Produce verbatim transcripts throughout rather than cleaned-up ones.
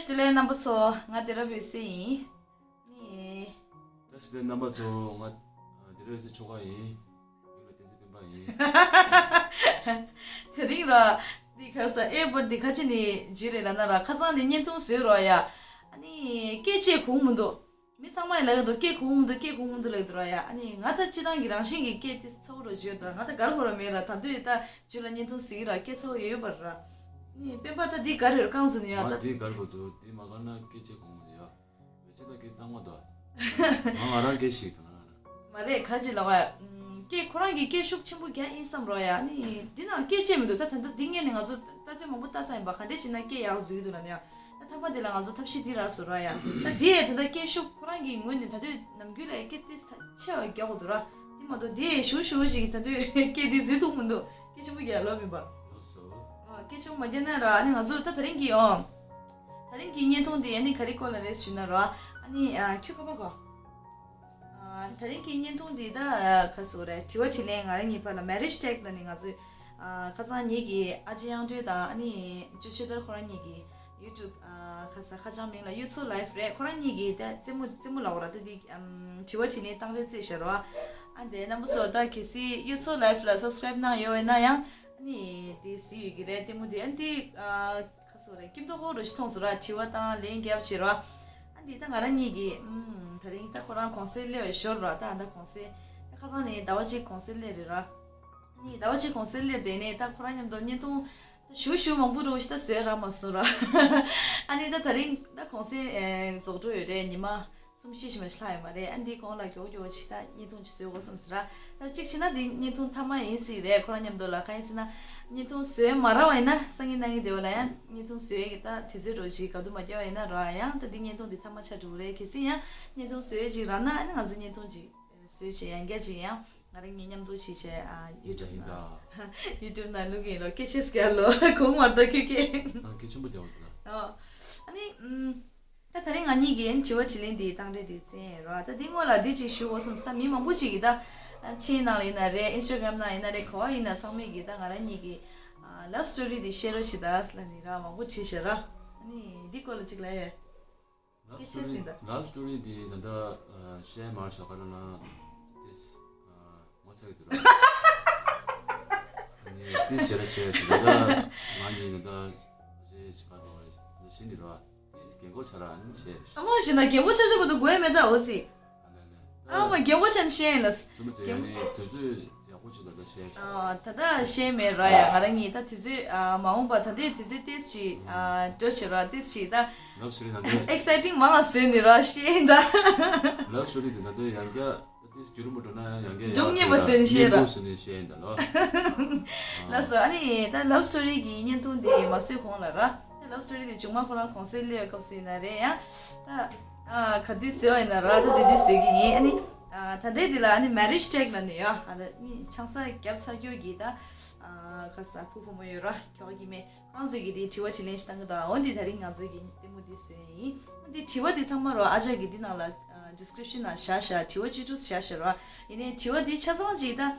བཀྲ་ཤིས་བདེ་ལེགས་རྣམ་པ་ཚོ། ང་སྡེ་རབ་འོད་ཟེར་ཡིན། ནི། བཀྲ་ཤིས་བདེ་ལེགས་རྣམ་པ་ཚོ། ང་སྡེ་རབ་འོད་ཟེར་ཆོ་ག་ཡིན། མིང་ལ་བསྟན་འཛིན་སྤེན་པ་ཡིན། དེ་རིང་ར། འདི་ཁ་ས་ཨེ་བར་འདི་ཁ་ཅིག་ནི་ཇི་རེད་ལབ་ན་ར། ཁ་སང་ནི་བརྙན་ཐུང་བཟོས་རོགས་ཡ། ཨ་ནི་སྐད་ཆ་གོ་མི་འདུག་མི་ཚང་མ་ཡི་ལབ་ཀྱི་འདུག་སྐད་གོ་མི་འདུག་སྐད་གོ་མི་འདུག་ལབ་ཀྱི་འདུག་ར་ཡ། ཨ་ནི་ང་ད་སྤྱི་བཏང་གི་རང་བཞིན་གྱི་སྐད་དེ་ཚ་བོ་རུ་བརྗོད་ད། ང་ད་གར་གོ་ར་མེད་ར། ད་དུས་ད་ཇི་ལ་བརྙན་ཐུང་གཟིགས་ར་སྐད་ཚ་བོ་ཡོད་པར་ར། ནི་སྤེན་པ་ད་འདི་གར་ཡོད་རྐང་བཟོ་ནི་ཡ། ང་ད་འདི་གར་གོ་འདུག་འདི་མ་གར་ན་སྐད་ཆ་གོ་མི་འདུག་ཡ། མི་ཚེ་ད་སྐད་གཙང་མ་འདུག་ང་ང་རང་སྐད་ཞིག་དང་ང་རང་། མ་རེད། ག་ཅི་ལབ་ཀ་ཡ། སྐད་ཁོ་རང་གི་སྐད་ཤུགས་ཆེན་པོ་རྒྱག་ཡིན་བསམ་རོགས་ཡ། ནི་འདི་ནང་སྐད་ཆ་མི་འདུག་ད་ད་ལྟ་འདི་ངས་ནི་ང་ཚོ་ལྟ་ཚོད་མང་པོ་ལྟ་ས་ཡིན་པ། ག་འདྲས་བྱས་ན་སྐད་ཡག་བཟོ་གི་འདུག་ལབ་ནི་ཡ། ད་ཐ་མ་དེ་ལ་ང་ཚོ་ཐབས་ཤེས་འདི་རག་སོང་ར་ཡ། ད་དེ་ད་ལྟ་སྐད་ཤུགས་ཁོ་རང་གི་ངོས་ནས་ད་དུས་ནམ་རྒྱུན་ལ་སྐད་དེ་ད་ཆེ་བ་རྒྱག་དགོས་འདུག་ར། དེ་མ་གཏོགས་དེ་ཞུ་ཞུ་ཞིག་ད་དུས་སྐད་དེ་འཛུལ་ཐུབ་མི་འདུག་སྐད་ཆེན་པོ་རྒྱག་ལོབས་མིན་པ། ལགས་སོ། ཨ། སྐད་ཆེན་པོ་མ་རྒྱག་ན་ར། ཨ་ནི་ང་ཚོ་ད་དེ་རིང་གི་ཨོ། དེ་རིང་གི་བརྙན་ཐུང་འདི་ཨ་ནི་ག་རེ་སྐོར་ལ་རེད་ཞུ་ན་ར། ཨ་ནི་ཨ་ཁྱོད་ཁ་པར་གོ། ཨ། དེ་རིང་གི་བརྙན་ཐུང་འདི་ད་ག་སོ་རེད། དྲི་བ་དྲིས་ལན། ང་རང་གཉིས་བར་ལ་marriage tag ལ་ནི་ང་ཚོས་ཨ་ཁ་སང་ཉིད་ཀྱི་ཨ་ཅེ་དབྱངས་སྒྲོལ་དང་ཨ་ནི་ཅོ་ཆོས་དར་ཁོ་རང་གཉིས་ཀྱི་YouTube ཨ་ཁ་ས་ཁ་བྱང་མིང་ལ་གཡུ་མཚོ་live རེད། ཁོ་རང་གཉིས་ཀྱི་ད་རྩེད་མོ་རྩེད་མོ་ལབ་དགོས་ར། ད་འདི་ཨམ་དྲི་བ་དྲིས་ལན་བཏང་རེས་རྩེས་བཞག་རོགས། ཨ་འདི་རྣམ་པ་ཚོ་ད་གལ་སྲིད་གཡུ་མཚོ་live ལ་subscribe གནང་ཡོད་པ་ཡིན་ན་ཡང་ཨ་ནི་འདི་གཟིགས་ཡོད་ཀྱི་རེད། ལྟད་མོ་འདི་ཨ་འདི་ཨ་ཁ་སོ་རེད། སྐྱིད་མདོག་ཁ་པོ་རུ་ཞིག་མཐོང་སོང་ར། དྲི་བ་བཏང་ལན་རྒྱབ་བྱེད་རོགས། ཨ་འདི་ད་ང་རང་གཉིས་ཀྱི་ཨམ་དེ་རིང་ད་ཁོ་རང་གུང་སེང་སླེབས་པའི་ཞོར་ར། ད་ཨ་ད་གུང་སེང་ད་ཁ་སང་ནས་ཟླ་བ་གཅིག་གུང་སེང་སླེབས་རེད་ར། ཨ་ནི་ཟླ་བ་གཅིག་གུང་སེང་སླེབས་དེ་ནས་ད་ཁོ་རང་མཉམ་དུ་བརྙན་ཐུང་ཞུ་ཞུ་མང་པོ་རུ་ཞིག་ད་བཟོས་རག་མ་སོང་ར། ཨ་ནི་ད་དེ་རིང་ད་གུང་སེང་ཨེ་རྫོགས་འགྲོ་ཡོད་རེད། ཉི་མ་གསུམ་བཞི་ཞིག་མ་ཞིག་ལྷག་ཡོད་མ་རེད། ཨ་འདི་གོང་ལ་མགྱོགས་མགྱོགས་ཞིག་ད་བརྙན་ཐུང་ཅིག་བཟོས་དགོས་བསམ་ཟེར་ར། ད་གཅིག་བྱས་ན་འདི་བརྙན་ཐུང་མཐའ་མ་ཡིན་སྲིད་རེད། ཁོ་རང་མཉམ་དུ་ལ་གང་ཡིན་ཟེར་ན་བརྙན་ཐུང་བཟོས་མ་རག་པ་ཡིན་ན་སང་ཉིན་གནངས་ཉིན་དེ་བ་ལ་ཡང་བརྙན་ཐུང་བཟོས་ཀྱི་ད་དུས་ཚོད་འགྲོ་ཞིག་ག་དུས་མ་བརྒྱབ་པ་ཡིན་ན་ར། ཡང་ད་འདི་བརྙན་ཐུང་འདི་མཐའ་མ་ཆགས་འགྲོ་གི་རེད། གལ་སྲིད་ཡང་བརྙན་ཐུང་བཟོས་ཅིག་རག་ན་ཨ་ནི་ང་ཚོ་བརྙན་ཐུང་ཅིག་བཟོས་བྱས་ཡང་བསྐྱར་ཅིག་ཡང་། ང་རང་གཉིས་མཉམ་དུ་བྱས་བྱས་ཨ་ཡུ་ཊུབ་ཡིན་ད་ཡིན་ད། ནང་ཡུ་ཊུབ་ནང་བླུག་གི་ཡིན་ལོ། སྐད་ཆ་སྐྱར་ལོ་གོང་མར་ད་ཁྱོད་ཀྱིས། ནང་སྐད་ཆེན་པོ་རྒྱག་འོ་དེ་ལ། ཨོ། ཨ་ནི་ཨམ། ད་དེ་རིང་ང་གཉིས་ཀྱིས་དྲི་བ་དྲིས་ལན་འདི་བཏང་རེས་འདི་བཙན་རོ། ད་འདི་སྔོན་ལ་འདི་ཅིག་ཞུ་དགོས་བསམ་སོང་། ད་མི་མང་པོ་ཅིག་གིས་ད་མཆན་ནང་ལ་ཡིན་ན་རེད། Instagram ནང་ཡིན་ན་རེད། ག་པར་ཡིན་ན་ཚང་མས་ཀྱིས་ད་ང་རང་གཉིས་ཀྱི་ཨ་love story འདི་བཤད་རོགས་བྱེད་ད་ལབ་ནི་ར་མང་པོ་བྲིས་ཤག་ར། ཨ་ནི་འདི་སྐོར་ལ་ཅིག་ལབ་ཡོད། Love story, love story འདི་ད་ལྟ་ཨ་བཤད་མ་བྱ་ག་ར་ན་ཏིས་ཨ་ངོ་ཚ་གི་འདུག་ར། ཨ་ནི་ཏིས་བྱེད་ར་བྱེད་ཞིག་ད་ལྟ་ང་གཉིས་ད་ལྟ་བྱེད་ཞིག་ག་ར་ད་བཤད་ནི་ར་ཏིས་རྒན་གོག་ཆ་ར་ཨ་ནི་བཤད་རེད། ཨ་མ་ཞིག་ན་རྒན་གོག་ཆ་ཆ་བོ་དུ་དགོས་མེད་ད་འོ་ཙི། ཨ་ལེ་ལེ། ཨ་མ་རྒན་གོག་ཆ་ནི་བཤད་ཡིན་ལ། ཙི་མ་ཙི་ཡ་ནི་དུས་ཚོད་ཡག་པོ་ཅིག་ད་ལྟ་བཤད། ཨ་ད་ལྟ་བཤད་མེད་ར་ཡ། ང་རང་གཉིས་ད་དུས་ཚོད་ཨ་མ་འོངས་པ་ད་ལྟའི་དུས་ཚོད་ཏིས་ཅིག་ཨ་འགྲོ་བྱེད་ར་ཏིས་ཅིག་ད། Love story ད་ལྟ་exciting མང་ང་བཟོས་ནི་ར་བཤད་ཡིན་ད། Love story དེ་ད་ལྟ་ཡང་བསྐྱར་ད་ཏིས་རྒྱུན་རིང་པོ་འགྲོ་ན་ཡང་ཡང་བསྐྱར་སྒྲུང་སྙན་པོ་བཟོས་ནི་བཤད་ར། སྙན་པོ་བཟོས་ནི་བཤད་ཡིན་ད་ལོ། ལགས་སོ། ཨ་ནི་ད་love story གི་བརྙན་ཐུང་དེ་མ་བཟོས་གོང་ལ་ར། ད་love story དེ་མཇུག་མ་ཁོ་རང་གུང་སེང་སླེབས་པའི་སྐབས་སུ་ཡིན་ན་རེད་ཡ། ད་ཨ་ག་དུས་བཟོས་པ་ཡིན་ན་ར་ད་དེ་དུས་བཟོས་ཀྱི་ཡིན། ཨ་ནི་ཨ་ད་ལྟའི་དེ་ལ་ཨ་ནི་marriage tag ལབ་ནི་ཡ། ཨ་ད་ནི་ཆང་ས་བརྒྱབ་ཚར་རྒྱུ་གི་ད་ཨ་ག་ས་ཕུ་བུ་མོ་ཡོད་ར་ཁྱོ་ག་གི་མེད། ཁོང་ཚོས་ཀྱི་དེ་དྲི་བ་དྲིས་ལན་ཞིག་བཏང་གི་འདུག་ཨ་འོ་འདི་ད་རིང་ང་ཚོས་ཀྱི་ལྟད་མོ་འདི་བཟོས་ཡིན། འདི་དྲི་བ་འདི་ཚང་མ་རོ་ཨ་ཅག་གིས་འདི་ནང་ལ་ཨ་description ནང་བཞག་བཞག་དྲི་བ་བཅུ་དྲུག་བཞག་བཞག་རོ། ཡིན་ནའི་དྲི་བ་འདི་ཆ་ཚང་ཅིག་ད་ང་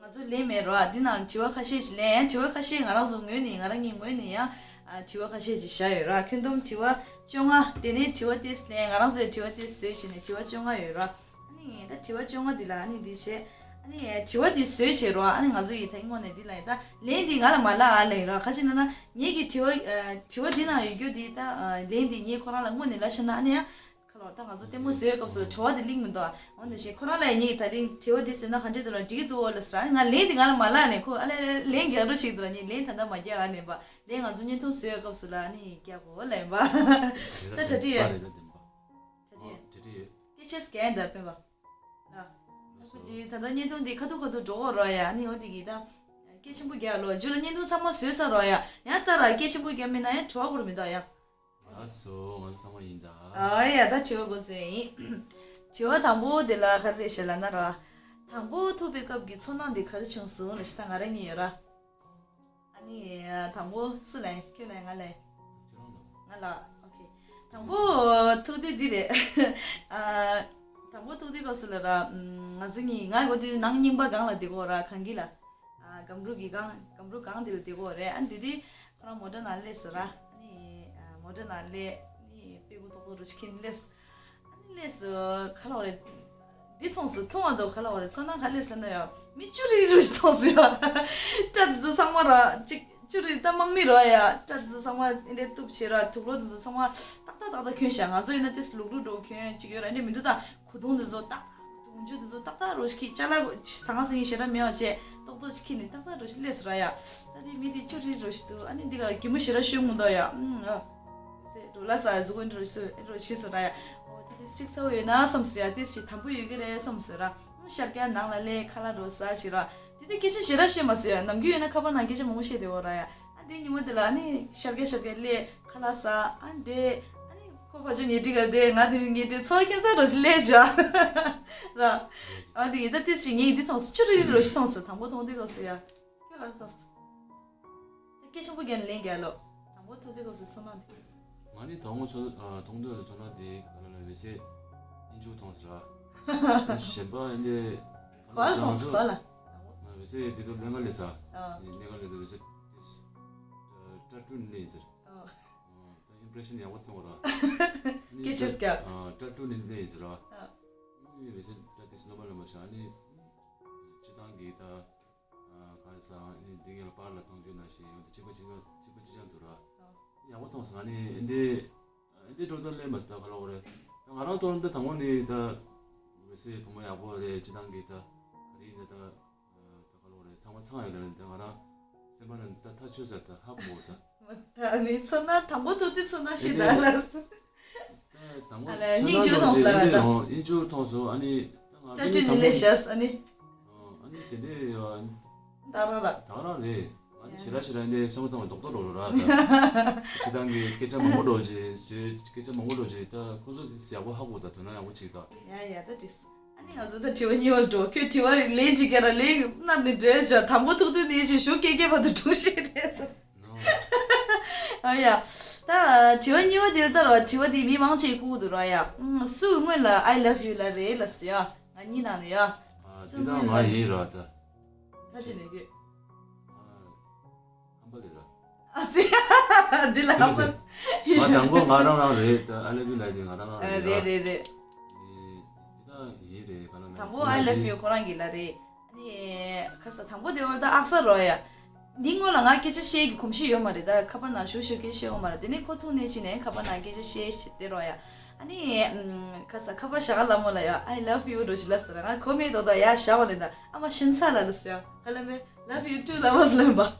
ཚོ་ལན་མེད་རོ། འདི་ནང་དྲི་བ་ཁ་ཤས་ཅིག་ལན་ཡང་དྲི་བ་ཁ་ཤས་ང་རང་ཚོ་ངོས་ནས་ང་རང་གི་ངོས་ནས་ཡང་ཨ་དྲི་བ་ཁ་ཤས་ཅིག་བཞག་ཡོད་རོ། ཁྱོན་བསྡོམས་དྲི་བ་བཅོ་ལྔ། དེ་ནས་དྲི་བ་དེ་ལན་ང་རང་ཚོའི་དྲི་བ་དེ་བཟོས་བྱས་ནས་དྲི་བ་བཅོ་ལྔ་ཡོད་རོ། ཨ་ནི་ད་དྲི་བ་བཅོ་ལྔ་འདི་ལ་ཨ་ནི་འདི་བྱས། ཨ་ནི་དྲི་བ་འདི་བཟོས་བྱས་རོ། ཨ་ནི་ང་ཚོ་ཡི་ད་དངོས་གནས་འདི་ལ་ཡི་ད་ལན་འདི་ང་ལ་མ་ལབ་ཨ་ལབ་ཡིན་རོ། ག་ཅི་ན་ན་ངེད་ཀྱི་དྲི་བ་ཨ་དྲི་བ་འདི་ནང་ཡོད་རྒྱུ་འདི་ད་ཨ་ལན་འདི་ངས་ཁོ་རང་ལ་དངོས་གནས་ལབ་ཤེ་ན་ཨ་ནི་ཡ། ཁ་ལོ་ད་ང་ཚོ་ལྟད་མོ་བཟོས་སྐབས་སུ་བྲོ་བ་འདི་ལིང་མི་འདུག་འོ་འདི་བཞིན་ཁོ་རང་ལ་ཡི་ངེད་ཀྱི་ད་རིང་དྲི་བ་འདི་བཟོས་ན་ག་འདྲས་འདུག་ལ་འགྲིག་གི་འདུག་འོ་ལབ་ཟེར། ཨ་ནི་ང་ལན་འདི་ང་ལ་མ་ལབ་ཨ་ནི་ཁོ་ཨ་ལས་ལན་རྒྱག་རོགས་བྱེད་འདུག་ལ་ངས་ལན་ད་ལྟ་མ་རྒྱག་ཨ་ནི་པ་ལན་ང་ཚོ་བརྙན་ཐུང་བཟོས་སྐབས་སུ་ལ་ཨ་ནི་རྒྱག་གོ་ལབ་ཡིན་པ། ད་གྲ་སྒྲིག་ཡོད། རེད་ད་བདེན་པ། གྲ་སྒྲིག་ཡོད། གྲ་སྒྲིག་ཡོད། སྐད་ཆ་སྐད་འདར་སྤེལ་བ། ཨ། ཨ་ཁུ་ཅི་ད་ལྟ་བརྙན་ཐུང་འདི་ཁ་ཐུག་ཁ་ཐུག་འགྲོ་གོ་རོགས་ཡ། ཨ་ནི་འོ་འདི་གི་ད་སྐད་ཆེན་པོ་རྒྱག་ལོ། རྒྱུ་ལ་བརྙན་ཐུང་ཚང་མ་བཟོས་ཚར་རོགས་ཡ། ཡང་ལྟ་ར་སྐད་ཆེན་པོ་རྒྱག་མེད་ན་ཡང་བྲོ་བ་ཁུར་མི་འདུག་ཡ། ལགས་སོ་ང་ཚོ་ཚང་མ་ཡིན་ད། ཨ་ཡ་ད་དྲི་བ་འགོ་ཚུགས་ཡིན། དྲི་བ་དང་པོ་དེ་ལ་ག་རེ་རེད་ཤག་ལབ་ན་ར། དང་པོ་ཐུག་པའི་སྐབས་ཀྱི་ཚོར་སྣང་འདི་ག་རེ་བྱུང་སོང་ལབ་ཤག་ད་ང་རང་གཉིས་ཡོད་ར། ཨ་ནི་དང་པོ་སུ་ལབ་ཡིན། ཁྱོད་ལབ་ཡིན་ང་ལབ་ཡིན། ཁྱོད་རང་ལབ། ང་ལབ། ཨོ་ཁེ། དང་པོ་ཐུག་དུས་འདི་རེད། ཨ། དང་པོ་ཐུག་དུས་སྐབས་སུ་ལ་ར། ང་ཚོ་གཉིས་ང་འགོ་དུས་ནང་རྙིང་པ་སྒང་ལ་བསྡད་ཀྱི་ཡོད་ར། གངས་སྐྱིད་ལ། ཨ། སྒམ་རུ་གི་སྒང་སྒམ་རུ་སྒང་འདི་ལ་བསྡད་ཀྱི་ཡོད་རེད། ཨ་ནི་དེ་དུས་ཁོ་རང་མོ་ཊ་ནང་སླེབས་སོང་ར། ཨ་ནི་ཨ་ མོ་ཊ་ནང་སླེབས། ནི་དཔེ་ཁུག་ཏོག་ཏོག་རུ་ཞིག་ཁྱེར་ནས་སླེབས། ཨ་ནི་སླེབས་སོང་། ག་ལབ་དགོས་རེད། འདི་མཐོང་སོང་། མཐོང་བ་དང་ག་ལབ་དགོས་རེད། ཚོར་སྣང་ག་སླེབས་སོང་ལབ་ན་ཡ། མི་ཅོ་རི་རུ་ཞིག་མཐོང་སོང་ཡ། སྐྲ་འདི་ཚོ་ཚང་མ་ར་ཅིག་ཅོ་རི་ད་དམག་མི་རེད་ཡ། སྐྲ་འདི་ཚོ་ཚང་མ་འདི་འདྲ་གཏུབ་བྱས་ར། དུག་ལོག་འདི་ཚོ་ཚང་མ་ཏག་ཏག་ཏག་ཏག་གྱོན་ཤག་ང་ཚོ་ཡིན་ན་ཏོག་ཙམ་ལུག་ལུག་འདྲ་བོ་གྱོན་ཅིག་ཡོད་ར། འདི་མི་འདུག་ད་གོས་ཐུང་འདི་ཚོ་ཏག་ཏག་གོས་ཐུང་ཆུང་འདི་ཚོ་ཏག་ཏག་རུ་ཞིག་གྱོན། ཅ་ལག་ཟང་ཟིང་ཞེ་དྲག་མེད་པ་བྱས། ཏོག་ཏོག་ཅིག་ཁྱེར་ནས་ཏག་ཏག་རུ་ཞིག་སླེབས་སོང་ར་ཡ། ད་འདི་མི་འདི་ཅོ་རི་རུ་ཞིག་འདུག་ཨ་ནི་འདི་ག་ལ་གད་མོ་ཞེ་དྲག་ཤོར་མི་འདུག་ཡ། ཨུམ། ཨ། ཟེར་འགྲོ་ལ་ས་མཛུབ་གུ་འདི་རུ་ཞིག་འདི་རུ་ཞིག་སོང་ར་ཡ། འོ་དེ་དེ་སྤྱིར་ཚ་བོ་ཡོད་ན་བསམ་སོང་ཡ། དེ་ཞིག་དམ་པོ་ཡོད་ཀྱི་རེད་བསམ་སོང་ར། ཨུམ། ཤར་རྒྱག་ནང་ལ་སླེབས། ཁ་ལག་འདྲ་བོ་ཟ་ཞིག་ར། དེ་དེ་སྐད་ཆ་ཞེ་དྲག་བཤད་མ་སོང་ཡ། ནམ་རྒྱུན་ཡོད་ན་ཁ་པར་ནང་སྐད་ཆ་མང་པོ་བཤད་བསྡད་ཡོད་ར་ཡ། ཨ་འདི་ཉིན་མོ་དེ་ལ་ཨ་ནི་ཤར་རྒྱག་ཤར་རྒྱག་སླེབས། ཁ་ལག་ཟ། ཨ་འདི་ཨ་ནི་ཁོ་ཕར་ཕྱོགས་ཉལ་ཁྲི་གར་བསྡད། ང་དེ་ཉལ་ཁྲི་ཚོར་ཁྱད་མཚར་རོ་ཞིག་སླེབས་བཞག་ར། ཨ་འདི་ཡིན་ད་ཏིས་ཞིག་ངས་འདི་མཐོང་སོང་། ཅོ་རི་རི་རོ་ཞིག་མཐོང་སོང་། དང་པོ་མཐོང་དུས་སྐབས་སུ་ཡ། ཁྱོད་ག་རེ་མཐོང་སོང་། ད་སྐད་ཆེན་པོ་བརྒྱབ་ནས་ལན་རྒྱག་ལོ། དང་པོ་མཐོང་དུས་སྐབས་སུ་ཚོར་སྣང་དེ། ང་ནི་དང་པོ་ཚོ་ཨ་མཐོང་དུས་ཚོར་སྣང་དེ་ག་ལ་ལ་འོད་ཟེར་གཉིས་ཆུང་མཐོང་སོང་ར། གཞན་པ་འདི་ག་ལ་ལ་མཐོང་སོང་། ག་ལ། ང་འོད་ཟེར་དེ་དུས་ལན་ག་ལས་ས། ཨ། ལན་ག་ལས་ས་འོད་ཟེར་དེ་སྐྲ་བཀྲུས་ནས་ཟེར། ཨ། ད་ཨིམ་པྲེ་ཤན་ཡག་པོ་བཏང་བ་ར། སྐད་ཆ་སྐྱ། ཨ། སྐྲ་བཀྲུས་ནས་ལས་ཟེར་ར། ཨ། ཨ་ནི་འོད་ཟེར་སྐྲ་དེ་ནོར་མལ་ལ་མ་ཤར། ཨ་ནི་སྤྱིར་བཏང་གི་ད་ག་རེ་ཟ། ཨ་ནི་འདི་ངས་ལ་པར་ལ་མཐོང་རྒྱུ་ན་ཞིག་ཡོང་དུས་གཅིག་པ་གཅིག་པ་གཅིག་པ་གཅིག་རྐྱང་འདུག་ར། ཨ། ཡག་པོ་མཐོང་སོང་། ཨ་ནི་འདི་འདི་འགྲོ་ད་ལས་མ་ཟད་ད་ག་ལ་འོ་རེད། ད་ང་རང་ཐོག་ནས་ད་དང་པོ་ནི་ད་འོད་ཟེར་བུ་མོ་ཡག་པོ་རེད། སྤྱིར་བཏང་གི་ད་ག་རེ་ཡིན་ན་ད་ད་ག་ལ་འོ་རེད། ཚང་མ་ཚང་ཡོད་ལ་ད་ང་རང་སེམས་པ་ནང་ད་ཐག་ཆོད་ས་ད་ཧ་གོ་ད། ད་ནི་ཚོར་སྣང་དང་པོ་ཐོག་དེ་ཚོར་སྣང་ཞིག་ད་ལ་སོ། ད་དང་པོ་ཨ་ལས་སྙིང་རྗེ་མཐོང་སོང་ལ་ད། སྙིང་རྗེ་མཐོང་སོང་། ཨ་ནི་ད་ང་སྐྲ་བཀྲུས་ནས་སླེབས་བཞག་ཨ་ནི། ཨ་ནི་དེ་འདྲའི་ད་རང་ར། ད་རང་རེད། ང་ནི་ཞེ་དྲག་ཞེ་དྲག་འདི་སེམས་པ་གཏོང་བའི་རྡོག་རྡོག་རོ་རོ་ར་ད། སྤྱིར་བཏང་གི་སྐད་ཆ་མང་པོ་འགྲོ་རྗེས་བཟོས། སྐད་ཆ་མང་པོ་འགྲོ་རྗེས་ད་ཁོ་ཚོ་ཡག་པོ་ཧ་གོ་ད། དོན་ལ་ཡག་པོ་ཅིག་ད། ཡ་ཡ་ད་འགྲིག་ཨ་ནི་ང་ཚོ་ད་དྲི་བ་གཉིས་པ་འགྲོ། ཁྱོད་དྲི་བ་ལན་ཅིག་རྒྱག་ར་ལན་གནང་ནས་འགྲོ་ཡ་བྱ། དང་པོ་ཐུག་དུས་ནས་ཅིག་ཞུ་སྐད་སྐད་བར་དུ་འགྲོ་ཤེས་རེད། ཨ་ཡ། ད་དྲི་བ་གཉིས་པ་དེ་ལ་ལྟ་རོགས། དྲི་བ་དེ་མི་མང་ཆེ་བསྐུར་འདུག་ར་ཡ། ཨུམ། སུ་སྔོན་ལ་I love you ལབ་རེད་ལབ་སོང་ཡ། ང་གཉིས་ནང་ནས་ཡ། ཨ། སུ་འདི་ད་སྔོན་ལ། ང་ཡིན་ར་ད། ད་ཅི་ནས་གི། ཨ། ཧམ་པ་ལས་ར། ཨ་ཙི། འདི་ལ་ཧམ་པ། ང་དང་པོ་ང་རང་རང་རེད་ད། I love you ལབ་དེ་ང་རང་རང་རེད་ར། རེད་རེད་རེད། འདི་ད་ཡིན་རེད། ག་ལ་ལ་དང་པོ་I love you ཁོ་རང་གིས་ལབ་རེད། ཨ་ནི་ཁ་ས་དང་པོ་དེ་བར་ད་ཨག་ས་རོ་ཡ། འདི་སྔོན་ལ་ང་སྐད་ཆ་བཤད་ཀྱི་གོམས་གཤིས་ཡོད་མ་རེད། ད་ཁ་པར་ནང་ཞུ་ཞུ་སྐད་ཆ་བཤད་ཡོད་མ་རེད། དེ་ནས་ཁོ་ཐུག་ནས་ཕྱིན་ནས་ཁ་པར་ནང་སྐད་ཆ་བཤད་བཤད་དེ་རོ་ཡ། ཨ་ནི་ཁ་ས་ཁ་པར་ཞག་ལ་མོ་ལ་ཡ། I love you འགྲོ་ཞིག་ལབ་ཟེར། ང་གོ་མེད་དོ། ད་ཡ་བཞག་པ་རེད། ད་ཨ་མ་ཤིན་ཚ་ལ་ལ་ཟེར་ཡ། ཧ་ལམ་པས་love you too ལབ་པ་ལབ་པ། ཨ་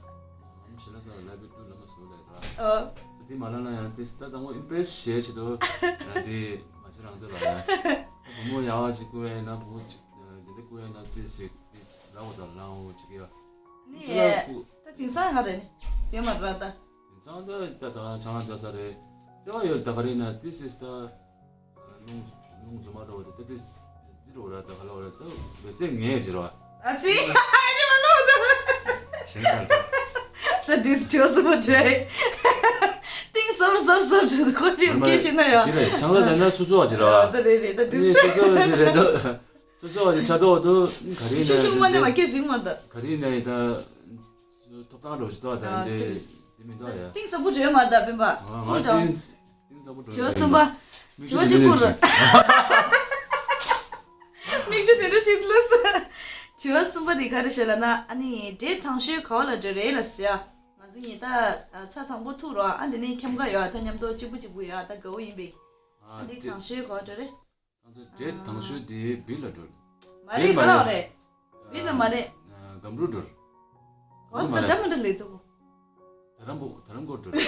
མ་ཤིན་ཚ་ལ་love you too ལབ་མ་སོང་ལ་ར། ཨ། ད་དེ་མ་ལ་ན་ཡང་དེ་ད་དང་པོ་ཨིམ་པྲེ་སི་བྱེད་ཆེད་དུ་ཡང་དེ་མ་བྱེད་རང་དུ་ལ་ཡ། བུ་མོ་ཡག་པ་ཅིག་བསྐུར་ཡ་ཡིན་ན། བུ་མོ་ཅིག་དེ་འདྲ་བསྐུར་ཡ་ཡིན་ན་དེ་ཞིག་དེ་ར་བ་དང་ལང་འོ་ཅིག་ཡ། ནི་ཅི་ལ་བསྐུར། ད་དེང་སང་ག་རེ་ནི་ཡོད་མ་རེད་ད། དེང་སང་ད་ད་ད་ཆང་ལ་འཇག་ས་རེད། བརྩེ་བ་ཡོད་ད་ག་རེ་ན་དེ་ཞིག་ད། རླུང་རླུང་འཛུམ་མ་འགྲོ་བ་དེ་ད་དེ་འདི་འགྲོ་ར་ད་ག་ལ་བ་ར་ད་བེ་སེ་ངས་ཇི་ར། ཨ་ཙི། ཨ་ནི་མ་ལོ་ད། ཞེན་ས་ད། ད་དེ་ཐོས་སུ་མ་འདྲེ། ཏིང་ཟོར་ཟོར་ཟོར་འདྲེ་ཁོ་དེ་སྐད་ཤེས་ན་ཡ། དེ་ལ་ཆང་ལ་ཇ་ན་སོ་སོ་བ་ཇི་ར། ད་རེད་རེད། ད་དེ་ནི་སོ་སོ་བ་ཇི་རེད་ད། སོ་སོ་བ་ཇི་ཆ་ཏོག་ཏུ་ག་རེ་ན་ཤུ་ཤུ་མ་ནི་མ་སྐད་ཟིག་མ་ད། ག་རེ་ན་ཡི་ད། ཐོབ་ཐང་འགྲོ་ཞིག་ཏོག་ད། ཨ་འདི་དེ་རེད། དེ་མི་འདུག་ཡ། ཏིང་ཟབ་པོ་བརྗོད་མ་ད་སྤེན་པ། ཨ་ང་ཏིང་། ཏིང་ཟབ་པོ་འགྲོ། དྲི་བ་གསུམ་པ། དྲི་བ་གཅིག་བསྐུར། མིག་ཆུ་དེ་འདྲ་ཞིག་ལ་ས། དྲི་བ་གསུམ་པ་འདི་ག་རེ་བཤད་ལབ་ན། ཨ་ནི་ཌེ་ཊི་དང་ཤོས་ག་བ་ལ་འགྲོ་རེད་ལབ་ཟེར་ཡ། ང་ཚོ་གཉིས་ད་ཚར་དང་པོ་ཐུག་རོགས། ཨ་འདི་ནས་ཁྱམས་ཁ་ཡོད། ད་མཉམ་དུ་གཅིག་པུ་གཅིག་པུ་ཡོད། ད་དགའ་བོ་ཡིན་པས། ཨ་འདི་དང་ཤོས་ག་བ་འགྲོ་རེད། ང་ཚོ་ཌེ་ཊི་དང་ཤོས་དེ་བི་ལ་འགྲོ། མ་རེད། ག་ལ་བ་རེད། བི་ལ་མ་རེད། སྒམ་རུ་འགྲོ། ག་ལ་ད་འདྲ་མི་འདྲ་ལས་འདུག་ད་རམ་པོ་ད་རམ་གོར་འགྲོ་རེད།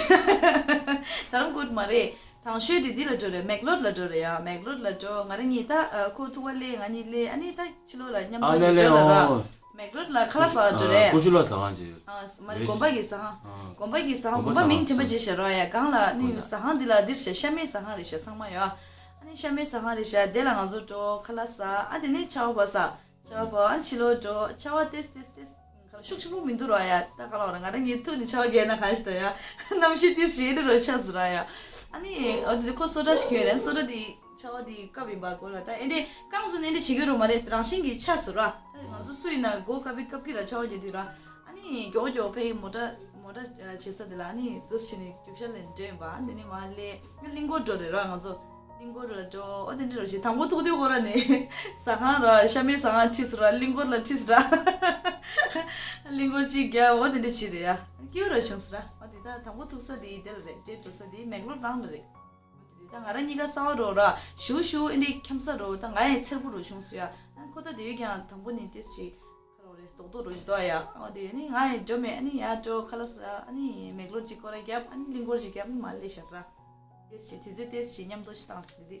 ད་རམ་གོར་མ་རེད། དང་ཤོས་དེ་འདི་ལ་འགྲོ་རེད། མེག་ལོར་ལ་འགྲོ་རེད་ཡ། མེག་ལོར་ལ་འགྲོ། ང་རང་གཉིས་ད་ཁོ་ཐུག་པ་ལས་ང་གཉིས་ལས། ཨ་ནི་ད་ཕྱི་ལོགས་ལ་མཉམ་དུ་ཅིག་འགྲོ་ལ་ར། མེག་ལོར་ལ་ཁ་ལག་ཟ་བ་འགྲོ་རེད། ཀུ་ཤུ་ལ་ཟ་ཁང་ཅིག་ཨ་མ་རེད། དགོན་པ་གི་ཟ་ཁང་། དགོན་པ་གི་ཟ་ཁང་། དགོན་པ་མིང་དྲན་པ་བརྗེད་ཤག་ར་ཡ། སྒང་ལ་ནི་ཟ་ཁང་འདི་ལ་འདིར་ཤ་ཤ་མེད་ཟ་ཁང་རེད་ཤག་ཚང་མ་ཡོད། ཨ་ནི་ཤ་མེད་ཟ་ཁང་རེད་ཤག་དེ་ལ་ང་ཚོ་འགྲོ། ཁ་ལག་ཟ། ཨ་དེ་ནས་ཆར་པ་བབས་ས། ཆར་པ་བབས། ཨ་ཕྱི་ལོགས་འགྲོ། ཆར་པ་ཏེས་ཏེས་ཏེས། ཁ་ལག་ཤུགས་ཆེན་པོ་མི་འདུག་ར་ཡ། ད་ག་ལ་བ་ར། ང་རང་གཉིས་ཐུག་ནས་ཆར་པ་བརྒལ་ན་གང་ཞིག་ད་ཡ། གནམ་གཤིས་ཏེས་ཞེ་ལེ་རོ་ཆགས་སོང་ར་ཡ། ཨ་ནི་ཨ་དེ་ཁོ་སོ་ཊ་ཞིག་གྱོན་རེད། སོ་ཊ་དེ་ཆར་པ་དེ་བཀབ་ཡིན་པ་གོ་ལ། ད་ཨེ་འདྲས་རྐང་བཙུགས་ནས་ཨེ་འདྲས་བྱེད་ཀྱི་རོ་མ་རེད། རང་བཞིན་གྱིས་ཆགས་སོང་ར། ད་ང་ཚོ་སུ་ཡིན་ན་མགོ་བཀབ་པའི་བཀབ་ཀྱི་ར། ཆར་པ་རྒྱག་དུས་ར། ཨ་ནི་མགྱོགས་མགྱོགས་ཕ་གི་མོ་ཊ་ མོ་ཊ་བྱེད་ས་དེ་ལ་ནི་འདུག་བྱས་ནས་རྒྱུག་ཤར་ལ་འགྲོ་ཡིན་པ། དེ་ནི་མར་སླེབས། ང་གླིང་སྐོར་འགྲོ་རེད་ར། ང་ཚོ་གླིང་སྐོར་ལ་འགྲོ། ཨོ་དེ་འདྲ་རོ་ཞིག་དང་པོ་ཐུག་དུས་ཁོ་ར་ནི་ཟ་ཁང་ར། ཤ་མེད་ཟ་ཁང་ཁྲིད་སོང་ར། གླིང་སྐོར་ལ་ཁྲིད་སོང་ར། གླིང་སྐོར་གཅིག་རྒྱབ། ཨོ་དེ་འདྲ་བྱས་རེད་ཡ། སྐྱིད་པོ་ར་བྱུང་སོང་ར། ཨོ་དེ་ད་དང་པོ་ཐུག་ས་དེ་དེ་ལ་རེད། འདྲེ་འགྲོ་ས་དེ་མེག་ལོར་ནང་ལ་རེད། ད་ང་རང་གཉིས་ཀ་གསར་པ་རོ་ར། ཞུ་ཞུ་ཨེ་འདྲའི་འཁྱམ་ས་རོ། ད་ང་ཡང་འཚེར་པོ་རོ་བྱུང་སོང་ཡ། ཨ་ཁོ་ད་དེ་ཡོད་ཀྱང་དང་པོ་ནི་ཏེས་ཅིག་ཁ་ལོ་རེ་རྡོག་རྡོག་རོ་ཞིག་འདུག་ཡ། ཨོ་དེ་ནི་ང་ཡང་འགྲོ་མེད། ཨ་ནི་ཡར་འགྲོ་ཁ་ལག་ཟ། ཨ་ནི་མེག་ལོར་ཅིག་སྐོར་ར་བརྒྱབ། ཨ་ནི་གླིང་སྐོར་ཅིག་བརྒྱབ། ཨ་ནི་མར་སླེབས་བཞག་ར། ཏེས་ཅིག་དུས་ཚོད་ཏེས་ཅིག་མཉམ་དུ་ཞིག་བཏང་རེད་དེ།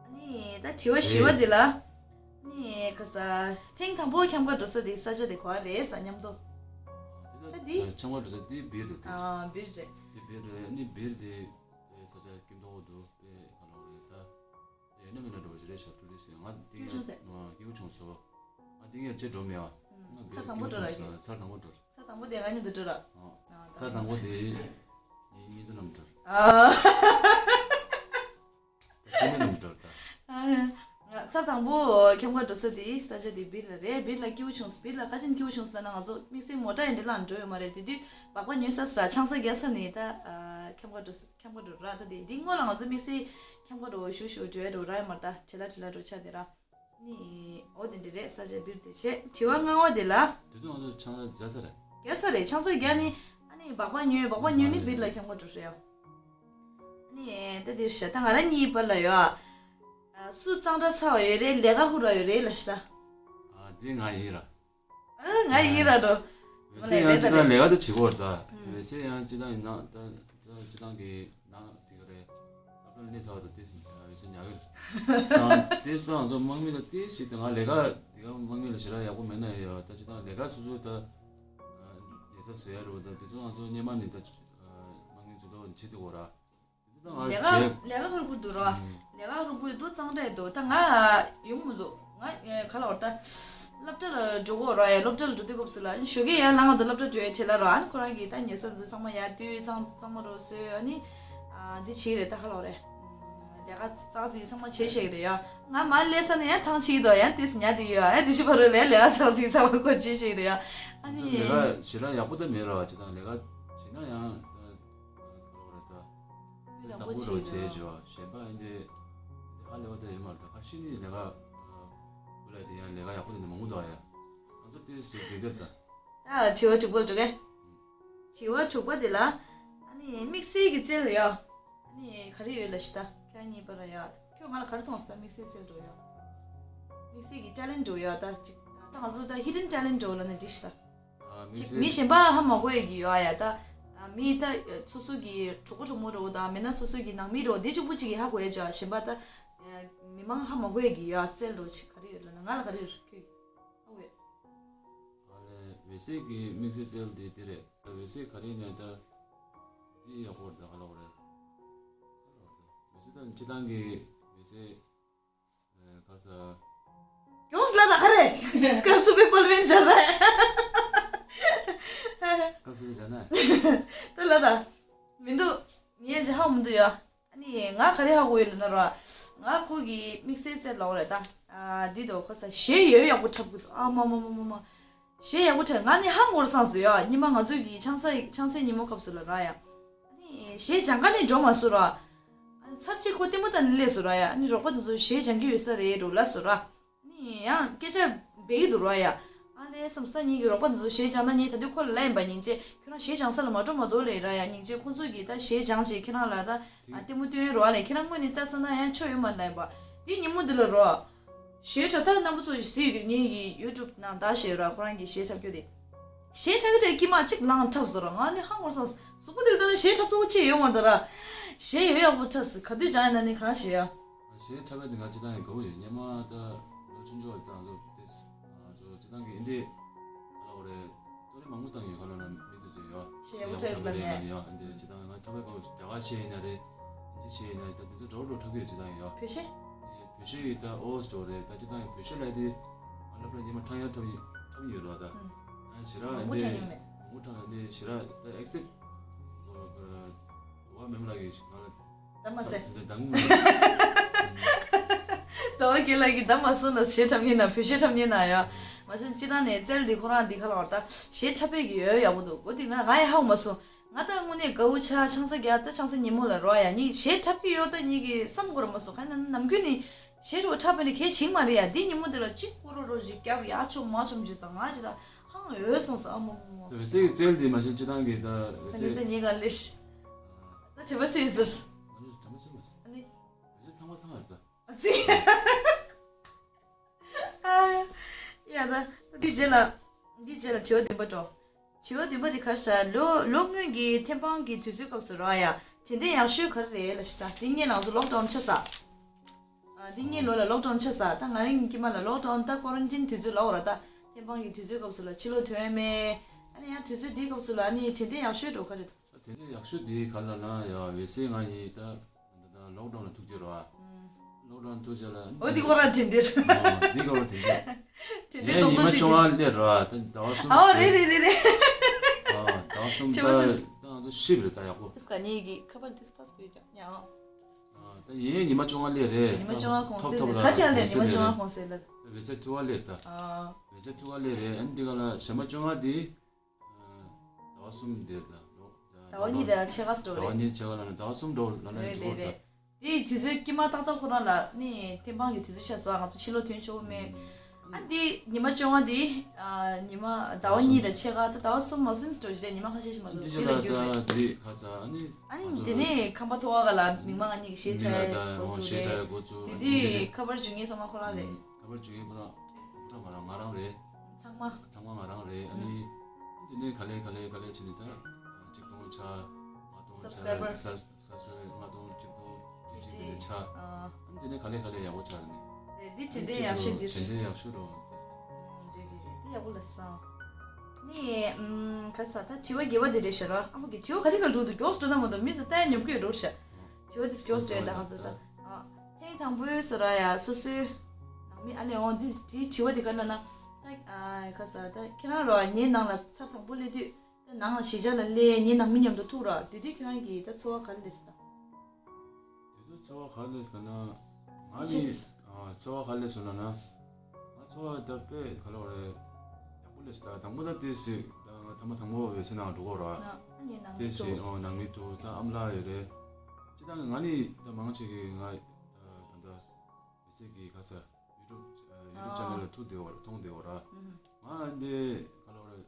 ཨ་ནི་ད་དྲི་བ་བཞི་པ་དེ་ལ། ཨ་ནི་ཁ་ས་ཐེངས་དང་པོ་འཁྱམ་ཁ་འགྲོ་ས་དེ་ས་ཆ་དེ་ག་པར་རེད་ཟེར། མཉམ་དུ། ད་དེ་འཁྱམ་ཁ་འགྲོ་ས་དེ་སྦིར་རེད། ཨ་སྦིར་རེད། དེ་སྦིར་རེད། ཨ་ནི་སྦིར་དེ། ཨེ་ས་ཆ་སྐྱིད་མདོག་འདུག་དཔེ་ཁ་ལོ་རེད་ད། ཨེ་ཡིན་ན་མིན་ན་འགྲོ་བ་ཞིག་རེད་ཤག་ཏུ་རི་སི། ང་འདི་སྐྱིད་པོ་བྱུང་ཟེར། ང་སྐྱིད་པོ་བྱུང་སོང་། ང་འདི་ངས་ཅི་འགྲོ་མེད་པ། ང་ཚར་དང་པོ་འགྲོ་ར་ཡོད། ཚར་དང་པོ་འགྲོ། ཚར་དང་པོ་དེ་ང་གཉིས་འདུག་འགྲོ་ར། ཨ་ཚར་དང་པོ་དེ་ངའི་གཉིས་འདུག་ནམ་འགྲོ། ཨ། ད་ཁྱེད་མིན་ནམ་འགྲོ་ད། ཨ་ང་ཚར་དང་པོ་འཁྱམ་ཁ་འགྲོ་ས་དེ་ས་ཆ་དེ་སྦིར་ལ་རེད། སྦིར་ལ་སྐྱིད་པོ་བྱུང་སོང་། སྦིར་ལ་ག་ཅིན་སྐྱིད་པོ་བྱུང་སོང་ལབ་ན། ང་ཚོ་དམིགས་བསལ་མོ་ཊ་ཡིན་འདྲ་ལ་འགྲོ་ཡོད་མ་རེད། དེ་དུས་སྦག་སྦག་ཉོས་ས་ས་ཆང་ས་རྒྱག་ས་ནི་ད་ཨ་འཁྱམ་ཁ་འགྲོ་ས། འཁྱམ་པོ་འགྲོ་ར། ད་དེ་དེ་སྔོན་ལ་ང་ཚོ་དམིགས་བསལ་འཁྱམ་པོ་འགྲོ་ཞུ་ཞུ་འགྲོ་ཡ་འགྲོ་ར་ཡ་མ་རེད། ད་བྲེལ་ལ་བྲེལ་ལ་འགྲོ་ཆ་དེ་ར། ནི་ཨོ་དེ་འདྲ་རེད། ས་ཆ་སྦིར་དེ་བྱས། དྲི་བ་ལྔ་པ་དེ་ལ། དེ་དུས་ང་ཚོ་ཆང་ས་རྒྱག་ས་རེད། རྒྱག་ས་རེད། ཆང་ས་རྒྱག་ནི། ཨ་ནི་སྦག་སྦག་ཉོས། སྦག་སྦག་ཉོས་ནི་སྦིར་ལ་འཁྱམ་པོ་འགྲོ་རེད་ཡ། ཨ་ནི་ད་དེ་རེད་ཤག་ད་ང་རང་གཉིས་བར་ལ་ཡོད་ཨ། སུ་གཙང་སྦྲ་ཚ་བ་ཡོད་རེད། ལས་ཀ་ཧུར་བ་ཡོད་རེད་ལབ་ཤག་ཨ་དེ་ང་ཡིན་ར། ཨ་ང་ཡིན་ར་འགྲོ། འོད་ཟེར་ཡང་སྤྱི་བཏང་ལས་ཀ་དེ་བྱེད་དགོས་རེད་ད། ཨུམ། འོད་ཟེར་ཡང་སྤྱི་བཏང་ཡིན་ན་ད་ད་སྤྱི་བཏང་གི་ནང་དེ་ག་རེད། སློབ་གྲྭ་ལ་སླེབས་ཚར་བ་དང་ཏོག་ཙམ་འོད་ཟེར་ཉག་གི་རེད། ད་ཏོག་ཙམ་ང་ཚོ་དམག་མི་ལ་ཏོག་ཙམ་ད་ང་ལས་ཀ་དེ་ག་དམག་མི་ལ་ཞེ་དྲག་ཡག་པོ་མེད་ན་ཡང་ད་སྤྱི་བཏང་ལས་ཀ་སོ་སོ་ད་ལས་ས་བཟོ་ཡ་རེད་བ། ད་དེ་ཚོ་ང་ཚོ་སྔོན་མ་ནས་ད་དམག་མི་ཚོ་ད་བྱེད་ཐུབ་དགོས་ར། ལས་ཀ་ལས་ཀ་ཧུར་པོ་འདུག་རོ། ལས་ཀ་ཧུར་པོ་འདུག་གཙང་སྦྲ་འདུག་ད་ང་ཡོང་མི་འདུག་ང་ག་ལ་བར་ད་སློབ་གྲྭ་ལ་འགྲོ་གོ་རོ། ཡ་སློབ་གྲྭ་ལ་འགྲོ་དུས་སྐབས་སུ་ལ་ཞོགས་ཀས་ཡར་ལངས་དུས་སློབ་གྲྭ་འགྲོ་ཡ་བྱེད་ལ་རོ། ཨ་ནི་ཁོ་རང་གིས་ད་ཉལ་ས་འཛུལ་ཚང་མ་ཡར་དུས་གཙང་གཙང་མ་རོ་བཟོས། ཨ་ནི་འདི་བྱེད་རེད། ད་ག་ལ་བར་ལས་ཀ་ཙག་ཙིག་ཚང་མ་བྱེད་ཤེས་ཀྱི་རེད་ཡ། ང་མར་སླེབས་ས་ནས་ཡང་ཐང་ཆད་ཀྱི་འདུག་ཡང་དེས་ཉལ་དེ་ཡོད། ཡང་དེ་ཤི་བ་རོ་ལས་ལས་ཀ་ཙག་ཙིག་ཚང་མ་ཁོ་བྱེད་ཤེས་ཀྱི་རེད་ཡ། ཨ་ནི་ལས་ཀ་ཞེ་དྲག་ཡག་པོ་ད་མེད་རོ། ཅི་ད་ལས་ཀ་བྱེད་ན་ཡང་ད་ག་ལ་བར་ད། མི་དང་པོ་བྱེད་ཀྱི་ཡོད། གཞན་པ་ཨེ་འདི་ཧ་ལས་པ་དེ་ཡོད་མ་རེད། ད་ཁ་ཤས་ནི་ལས་ཀ་ཁུ་ལ་དེ་ཡང་ལས་ཀ་ཡག་པོ་དེ་འདྲ་མང་པོ་འདུག་ཡ། ང་ཚོ་དེ་སུ་དགེ་སྡེར་ད། ད་དྲི་བ་དྲུག་པ་འགྲོ་གི། དྲི་བ་དྲུག་པ་དེ་ལ། ཨ་ནི་དམིགས་བསལ་གྱི་རྩལ་ཡོད། ཨ་ནི་ག་རེ་ཡོད་ལབ་ཤི་ད། ཁྱེད་རང་གཉིས་བར་ལ་ཡོད། ཁྱོད་ང་ལ་ག་རེ་མཐོང་སོང་ད། དམིགས་བསལ་རྩལ་འགྲོ་ཡོད། དམིགས་བསལ་གྱི་ཊེ་ལེན་འགྲོ་ཡོད་ད། ཅིག་ད་ང་ཚོ་ད་ཧི་ཌེན་ཊེ་ལེན་འགྲོ་ལབ་ན་འགྲིག་ཤི་ད། ཨ་དམིགས་ཅིག་བསལ་མི་གཞན་པ་ཧ་མ་གོ་ཡ་གི་ཡོད་ཨ་ཡ་ད། ཨ་མི་ད་སོ་སོ་གི་གྲོགས་པོ་གྲོགས་མོ་རོ་དང་མེད་ན་སོ་སོ་གི་ནང་མི་རོ་དེ་གཅིག་པུ་གཅིག་གི་ཧ་གོ་ཡ་ཅོ། གཞན་པ་ད་མི་མང་ཧ་མ་གོ་ཡ་གི་ཡོད་ཨ། རྩལ་རོ་ཅིག་ག་རེ་ཡོད་ལབ་ན་ང་ལ་ག་རེ་ཡོད་ཁྱོད་ཀྱི་ཧ་གོ་ཡ། ཨ་ལས་འོད་ཟེར་གི་དམིགས་བསལ་རྩལ་དེ་དེ་རེད། འོད་ཟེར་ག་རེ་ནས་ད་དེ་ཡག་པོ་རེད་ད། ག་ལ་བ་རེད། འོད་ཟེར་ད་སྤྱི་བཏང་གི་འོད་ཟེར། ཨེ་ག་ས། ཡོངས་ལ་ད་ག་རེ། སྐབས་སུ་བའི་དཔལ་བེན་སྦྱར་ད། སྐབས་སུ་བའི་སྦྱར་ན། ད་ལ་ད། མི་འདུག་ངས་ཅི་ཧ་མི་འདུག་ཡ། ཨ་ནི་ང་ག་རེ་ཧ་གོ་ཡོད་ལ་ན་ར། ང་ཁོ་གི་དམིགས་བསལ་རྩལ་ལ་འོ་རེད་ད། ཨ་འདི་དོ་ཁོ་ས་གཞས་ཡོད་ཡག་པོ་འཁྲབ་གི་འདུག་ཨ་མ་མ་མ་མ་མ། གཞས་ཡག་པོ་འཁྲབ། ང་ནི་ཧང་འོར་སངས་སུ་ཡ། ཉི་མ་ང་ཚོའི་གི་ཆང་ས་ཆང་སའི་ཉིན་མོ་སྐབས་སུ་ལ་ར་ཡ། ཨ་ནི་གཞས་སྦྱང་ག་ནི་འགྲོ་མ་སུ་ར། ཚར་གཅིག་ཁོ་ལྟད་མོ་ལྟ་ནས་སླེབས་སོང་ར་ཡ། ཨ་ནི་རོགས་པ་དེ་ཚོ་གཞས་སྦྱང་གི་ཡོད་ས་རེད་འགྲོ་ལབ་སོང་ར། ཨ་ནི་ཡང་སྐད་ཆ་འབད་ཀྱི་འདུག་ར་ཡ། ཨ་ལས་བསམ་སོང་ད་ངེད་ཀྱི་རོགས་པ་དེ་ཚོ་གཞས་སྦྱང་ན་ངས་ད་དུང་ཁོ་ལ་ལབ་ཡིན་པ། སྙིང་རྗེ་ཁྱོད་རང་གཞས་སྦྱང་ས་ལ་མ་འགྲོ་མ་གཏོགས་ལས་ར་ཡ། སྙིང་རྗེ་ཁོ་ཚོ་གིས་ད་གཞས་སྦྱང་བྱས་ཁྱེད་རང་ལ་ད་ལྟད་མོ་སྟོན་རོགས་ཨ་ལས་ཁྱེད་རང་དངོས་གནས་ལྟ་ས་ན་ཡང་ཆོ་ཡོད་མ་ལབ་ཡིན་པ། དེ་ཉིན་མོ་འདི་ལ་རོ། གཞས་འཁྲབ་ད་རྣམ་པ་ཚོ་གཟིགས་ཡོད་ངེད་ཀྱི་ཡུ་ཊུབ་ནང་ད་གཞས་ར་ཁོ་རང་གི་གཞས་འཁྲབ་རྒྱུ་དེ། གཞས་འཁྲབ་ཀྱི་འདྲ་དཀྱིལ་མ་གཅིག་ལངས་འཁྲབ་སོང་ར། ང་ནི་ཧང་བོར་སོང་། གཟུགས་པོ་དེ་ལ་ལྟ་ན་གཞས་འཁྲབ་ཐུབ་ཅི་ཡོད་མ་རེད་ད་ར། གཞས་ཡོད་ཡག་པོ་འཁྲབ་སོང་། ག་དུས་སྦྱང་ཡིན་ན་ནི་གང་ཞིག་ཡ། གཞས་འཁྲབ་པ་དེ་ང་སྤྱི་བཏང་ཡང་དགའ་བོ་ཡོད། སྔོན་མ་ད་ལོ་ཆུང་ཆུང་བ་དང་ལོ་དེ་ང་ཚོ་སྤྱི་བཏང་གི་ཨིན་དེ་ག་ལ་འོ་རེད། ཏོ་རེ་མང་པོ་བཏང་ཡོད། ག་ལ་ན་མི་དུ་ཚོ་ཡོད། གཞས་ཡག་པོ་འཁྲབ་ཡོད་ལ་ནི་ཡོད། ཨིན་དེ་སྤྱི་བཏང་ང་འཁྲབ་པའི་སྐབས་རྒྱ་གར་གཞས་ཡིན་ན་རེད། ཨིན་ཇི་གཞས་ཡིན་ན་རེད། ད་དེ་ཚོ་འགྲོ་འགྲོ་འཁྲབ་ཀྱི་ཡོད་སྤྱི་བཏང་ཡོད། བོད་གཞས། བོད་གཞས་ཡི་ད་ཨོ་སི་ཏོ་རེད། ད་སྤྱི་བཏང་ཡང་བོད་གཞས་ལ་དེ་ང་སློབ་གྲྭ་ཉི་མ་ཁྲང་ཡར་འཁྲབ་ཡིན་འཁྲབ་ཡིན་ཡོད་ར་ད། ཨ་ཞེ་ར་མང་པོ་ཨིན་དེ་ཁྲང་ཡོད་མེད། མང་པོ་ཁྲང་ཡོད་ནི་ཞེ་ར་ད་ཨེག་སེབ་ཝ་མེམ་ལ་གི་ང་ལ་ད་མ་ཟེར། འདི་དང་མ་ཟེར། ད་བ་གི་ལ་གི་ད་མ་སོང་ན་གཞས་འཁྲབ་ཡིན་ན་བོད་གཞས་འཁྲབ་ཡིན་ན་ཡ། མ་གཞི་སྤྱིར་བཏང་ནས་རྩལ་འདི་ཁོ་རང་འདི་ག་ལ་བར་ད་གཞས་འཁྲབ་པའི་གི་ཡོད་ཡག་པོ་འདུག་འོ་དེ་ན་ང་ཡང་ཧ་གོ་མ་སོང་། ང་ད་དངོས་གནས་དགའ་བོ་ཆགས་ཆང་ས་རྒྱག་ད་ཆང་ས་ཉིན་མོ་ལ་རོ་ཡ་ནི་གཞས་འཁྲབ་ཀྱི་ཡོད་ད་ནི་གི་བསམ་གོ་ར་མ་སོང་། ག་ནམ་རྒྱུན་ནི་གཞས་རོ་འཁྲབ་པ་ནི་གལ་ཆིག་མ་རེད་ཡ། འདི་ཉིན་མོ་འདི་ལ་གཅིག་ཀུ་རོ་རོ་ཞིག་རྒྱབ་ཡ་ཆོམ་མ་ཆོམ་ཞིག་ས་ང་ཅི་ད་ཧང་འོས་སོང་ས་ཨ་མོ་མོ་མོ། འོད་ཟེར་གྱི་རྩལ་འདི་མ་གཞི་སྤྱིར་བཏང་གི་ད་འོད་ཨ་ནི་ཟེར་ད་ཉེ་ག་ལེ་ཤི་ད་དྲི་བ་སུས་ཟེར། ང་ཚོ་དྲི་བ་སུས་མ་ཟེར། ཨ་ནི་འོད་ཟེར་ཚང་མ་ཚང་མ་རེད་ད། ཨ་ཙི། ཡ་ད་འདི་རྗེས་ལ་འདི་རྗེས་ལ་དྲི་བ་བདུན་པ་འགྲོ། དྲི་བ་བདུན་པ་འདི་ག་རེ་ཟེར་ལོ་ལོ་སྔོན་གྱི་ཐེམ་སྤང་གི་དུས་ཚོད་སྐབས་སུ་རོ་ཡ་དྲན་རྟེན་ཡག་ཤོས་ག་རེ་རེད་ལ་ཤི་ད་འདི་ངས་ང་ཚོ་ལོག་ཌའུན་ཆགས་ས། ཨ་འདི་ངའི་ལོ་ལ་ལོག་ཌའུན་ཆགས་ས་ད་ང་རང་གི་དཀྱིལ་མ་ལ་ལོག་ཌའུན་ད་ཀོ་རན་ཊིན་དུས་ཚོད་ལ་འོ་ར་ད་ཐེམ་སྤང་གི་དུས་ཚོད་སྐབས་སུ་ལ་ཕྱི་ལོགས་ཐོན་མེད། ཨ་ནི་ཡང་དུས་ཚོད་འདིའི་སྐབས་སུ་ལ་ཨ་ནི་དྲན་རྟེན་ཡག་ཤོས་འགྲོ་ག་རེད། དེ་ནས་ཡག་ཤོས་དེ་ག་ལ་ན་ཡ་འོད་ཟེར་ང་ཡིན་ད་ད་ལོག་ཌའུན་ལ་ཐུག་རྒྱུ་ར། ལོག་ཌའུན་ཐུག་རྒྱུ་ལ་འོ་དེ་ཁོ་ར་དྲན་དེར། འདི་ག་ར་དྲན་དེར། དྲན་དེ་ངས་ཉི་མ་བཅོ་ལྔ་སླེབས་ར་ད་ཟླ་བ་གསུམ། ཨོ་རེད་རེད་རེད་རེད། ཟླ་བ་གསུམ་ད་ད་ང་ཚོ་ཤི་བ་རེད་ད་ཡག་པོ། ཨིས་ཀ་ཉིད་ཀྱི་ཁ་པར་དིས་ཕ་སི་པོ་ཡོད་ཀྱང་ཡང་། ད་ཡིན་ཉི་མ་བཅོ་ལྔ་སླེབས་རེད། ཉི་མ་བཅོ་ལྔ་གོང་གསལ་ཐོབ་ཐོབ་ལ་ག་ཅི་ཡང་སླེབས་ཉི་མ་བཅོ་ལྔ་གོང་གསལ་ལ། འོད་ཟེར་ཐུག་པ་སླེབས་ད། འོད་ཟེར་ཐུག་པ་སླེབས་རེད། ཨ་ནི་འདི་ག་ལ་ཞག་མ་བཅོ་ལྔ་དེ། ཟླ་བ་གསུམ་དེ་ད་ལོ། ཟླ་བ་གཉིས་དང་ཕྱེད་ཀ་ཙམ་འགྲོ་ཟླ་བ་རེད། གཉིས་ཕྱེད་ཀ་ལ་ནི་ཟླ་བ་གསུམ་འགྲོ་ལ་ནི་རེད་འགྲོ་རེད་རེད། ད། དེའི་དུས་ཚོད་དཀྱིལ་མ་ཏག་ཏག་ཁོ་རང་ལ་ནི་ཐེམ་སྤང་གི་དུས་ཚོད་ཆགས་སོང་ང་ཚོ་ཕྱི་ལོགས་ཐོན་ཆོག་མེད། ཨ་འདི་ཉི་མ་བཅོ་ལྔ་འདི་ཉི་མ་ཟླ་བ་གཉིས་དང་ཕྱེད་ཀ་ད་ཟླ་བ་གསུམ་མ་གསུམ་ཙམ་འགྲོ་རེད། ཉི་མ་ཁ་ཤས་ཤིག་མ་གཏོགས་འདི་འདི་ལ་རྒྱུ་རེད། ད་འདི་ཁ་ས་ཨ་ནི། ཨ་ནི་དེ་ནས་ཁང་པ་མཐོ་བ་ག་ལ་མི་མང་ང་གཉིས་ཞེ་ཆ་ཡས་འགོ་ཚུགས་རེད། འགོ་ཚུགས་དེ་དུས་ཁ་པར་འཇུ་མཁན་ཚང་མ་ཁོ་རང་རེད། ཁ་པར་འཇུ་མཁན་ཁོ་རང་ཁོ་རང་ང་རང་ང་རང་རེད། ཚང་མ། ཚང་མ་ང་རང་རེད། ཨ་ནི། དེ་ནས་ག་ལེ་ག་ལེ་ག་ལེ་བྱས་ནས་ད། གཅིག་སྟོང་ཆ། ལྔ་སྟོང་ཆ། སབ་སི་ཀ་རའི་བར། ས་ས་ས་ལྔ་སྟོང་གཅིག་སྟོང་གཅིག་དེ་ནས་ཆ། ཨ་ནི་དེ་ནས་ག་ལེ་ག་ལེ་ཡག་པོ་ཆགས་ནས། རེད་འདི་དྲན་རྟེན་ཡག་ཤོས་འདི་དྲན་རྟེན་ཡག་ཤོས་རོ། རེད་རེད་རེད་འདི་ཡག་པོ་ལ་སང་། ནི་ཨམ་ག་ས་ད་དྲི་བ་བརྒྱད་པ་འདི་རེད་ཤག་ར། ཨ་མ་གི་དྲི་བ་ག་རེ་ག་འགྲོ་འདུག་མགྱོགས་འགྲོ་ན་མ་གཏོགས་མི་ཚོ་ལྟ་ཡ་ཉོབ་ཀྱི་རོ་ཤག་དྲི་བ་འདི་མགྱོགས་འགྲོ་ཡ་ད་ང་ཚོ་ད། ཨ། ཐེངས་དང་པོའི་སོ་ར་ཡ་སོ་སོའི་ནང་མི་ཨ་ལས་འོང་འདི་དྲི་དྲི་བ་འདི་ག་ལ་ན། ད་ཨ་ག་ས་ད་ཁྱེད་རང་རོ་ངའི་ནང་ལ་ཚར་དང་པོ་སླེབས་དུས་ད་ནང་ལ་གཞིས་ཆགས་ལ་སླེབས་ངའི་ནང་མི་མཉམ་དུ་ཐུག་རོ་དེ་དུས་ཁྱེད་རང་གིས་ད་ཚོར་བ་ག་རེ་སླེབས་སོང་ད། དེ་དུས་ཚོར་བ་ག་རེ་སླེབས་སོང་ན། ང་ནི་ཨ་ཚོར་བ་ག་རེ་སླེབས་སོང་ལབ་ན། ང་ཚོར་བ་ད་དཔེ་ག་ལ་བ་རེད། ཡག་པོ་སླེབས་སོང་ད་དང་པོ་ད་དེ་སྲིད་ད་ང་ཐ་མ་དང་པོ་འོད་ཟེར་ནང་འགྲོ་གོ་རོ། ཨ་ནི་ནང་དེ་མི་སྲིད་ཐུག་ཨོ་ནང་མི་ཐུག་ད་ཨམ་ལགས་ཡོད་རེད། སྤྱིར་བཏང་ང་ནི་ད་མང་ཆེ་གི་ང་ད་ད་ད་མི་ཚེ་གི་ཁ་ས་ཡུ་ཊུབ་ཡུ་ཊུབ་ཨ་ཅེ་ནལ་ལ་ཐུག་བསྡད་ཡོད་རེད། མཐོང་བསྡད་ཡོད་རེད། ང་འདི་ག་ལ་བ་རེད།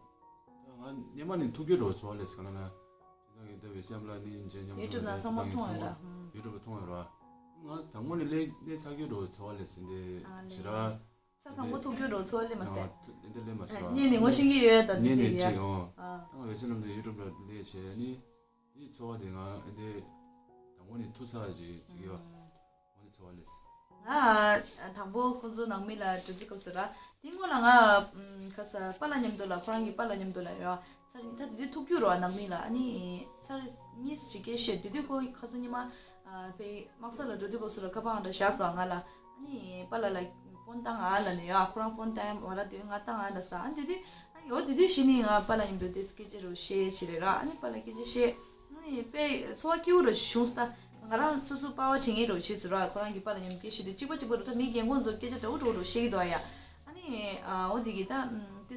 ད་ང་སྔོན་མ་ནས་ཐུག་རྒྱུ་འགྲོ་ཚོར་བ་སླེབས་ག་ལ་ན། དེ་ག་གི་ད་འོད་ཟེར་ཨམ་ལགས་ནི་འཇལ་མཉམ་ཡུ་ཊུབ་ནང་ཚང་མ་མཐོང་ཡོད་ར། ཡུ་ཊུབ་ལ་མཐོང་ཡོད་ར། ང་དང་པོ་ནས་སླེབས་སླེབས་ཚར་རྒྱུ་འགྲོ་ཚོར་བ་སླེབས་ཟིན་ཏེ་ཨ་ཞེ་དྲག་ཚར་དང་པོ་ཐུག་རྒྱུ་འགྲོ་ཚོར་བ་སླེབས་མ་ཟད། ཨ་འདི་སླེབས་མ་ཟད་ར། སྔོན་ནས་ངོ་ཤེས་ཀྱི་ཡོད་ད་འདི་སྔོན་ནས་ཡ་ཅིག་ཨོ། ཨ་ད་ང་འོད་ཟེར་ལམ་དུ་ཡུ་ཊུབ་ལ་སླེབས་བྱས་ནི། དེའི་ཚོར་བ་དེ་ང་ཨེ་འདི་དང་པོ་ནས་ཐུག་ས་ཅིག་ཅིག་ཡོད། འོ་ནི་ཚོར་བ་སླེབས། ང་དང་པོ་ཁོང་ཚོ་ནང་མི་ལ་འགྲོ་དུས་སྐབས་སུ་ར། དེ་སྔོན་ལ་ང་ཁ་ས་པཱ་ལགས་མཉམ་དུ་ལ་ཁོ་རང་གི་པཱ་ལགས་མཉམ་དུ་ལ་ཡོད། ཚར་ད་དེ་དུས་ཐུག་རྒྱུ་རོ་ནང་མི་ལ་ཨ་ནི་ཚར་གཉིས་ཅིག་སྐད་བཤད་དེ་དུས་ཁོ་ཁ་ས་ཉི་མ་ཕའི་དམག་ས་ལ་འགྲོ་དུས་སྐབས་སུ་ལ་ཁ་པར་ཨང་འདྲ་བཞག་སོང་ང་ལ། ཨ་ནི་པཱ་ལགས་ལ་ཕོན་བཏང་ཨ་ལ་ནི་ཡོད། ཁོ་རང་ཕོན་བཏང་ཡ་མ་ར་དུས་ང་བཏང་ཨ་ལ་ས་ཨ་ནི་དེ་དུས། ཨ་ནི་འོ་དེ་དུས་གཞི་ནས་ང་པཱ་ལགས་མཉམ་དུ་དེ་སྐད་ཆ་རོ་བཤད་བྱེད་རེད་ར། ཨ་ནི་པཱ་ལགས་སྐད་ཆ་བཤད། ཨ་ནི་དཔེ་ཚོར་བ་སྐྱིད་པོ་རོ་བྱུང་སོང་ད། ང་རང་སོ་སོ་པ་ཕ་དྲན་ཡས་རོ་བྱེད་སོང་ར། ཁོ་རང་གི་པཱ་ལགས་མཉམ་སྐད་ཆ་བཤད་དུས་གཅིག་པ་གཅིག་པ་རོ་ད་མི་རྒན་གོག་ཚོ་སྐད་ཆ་འདྲ་བོ་འདྲ་བོ་རོ་བཤད་ཀྱི་འདུག་ཨ་ཡ། ཨ་ནི་ཨ་འོ་དེ་གི་ད་དེ་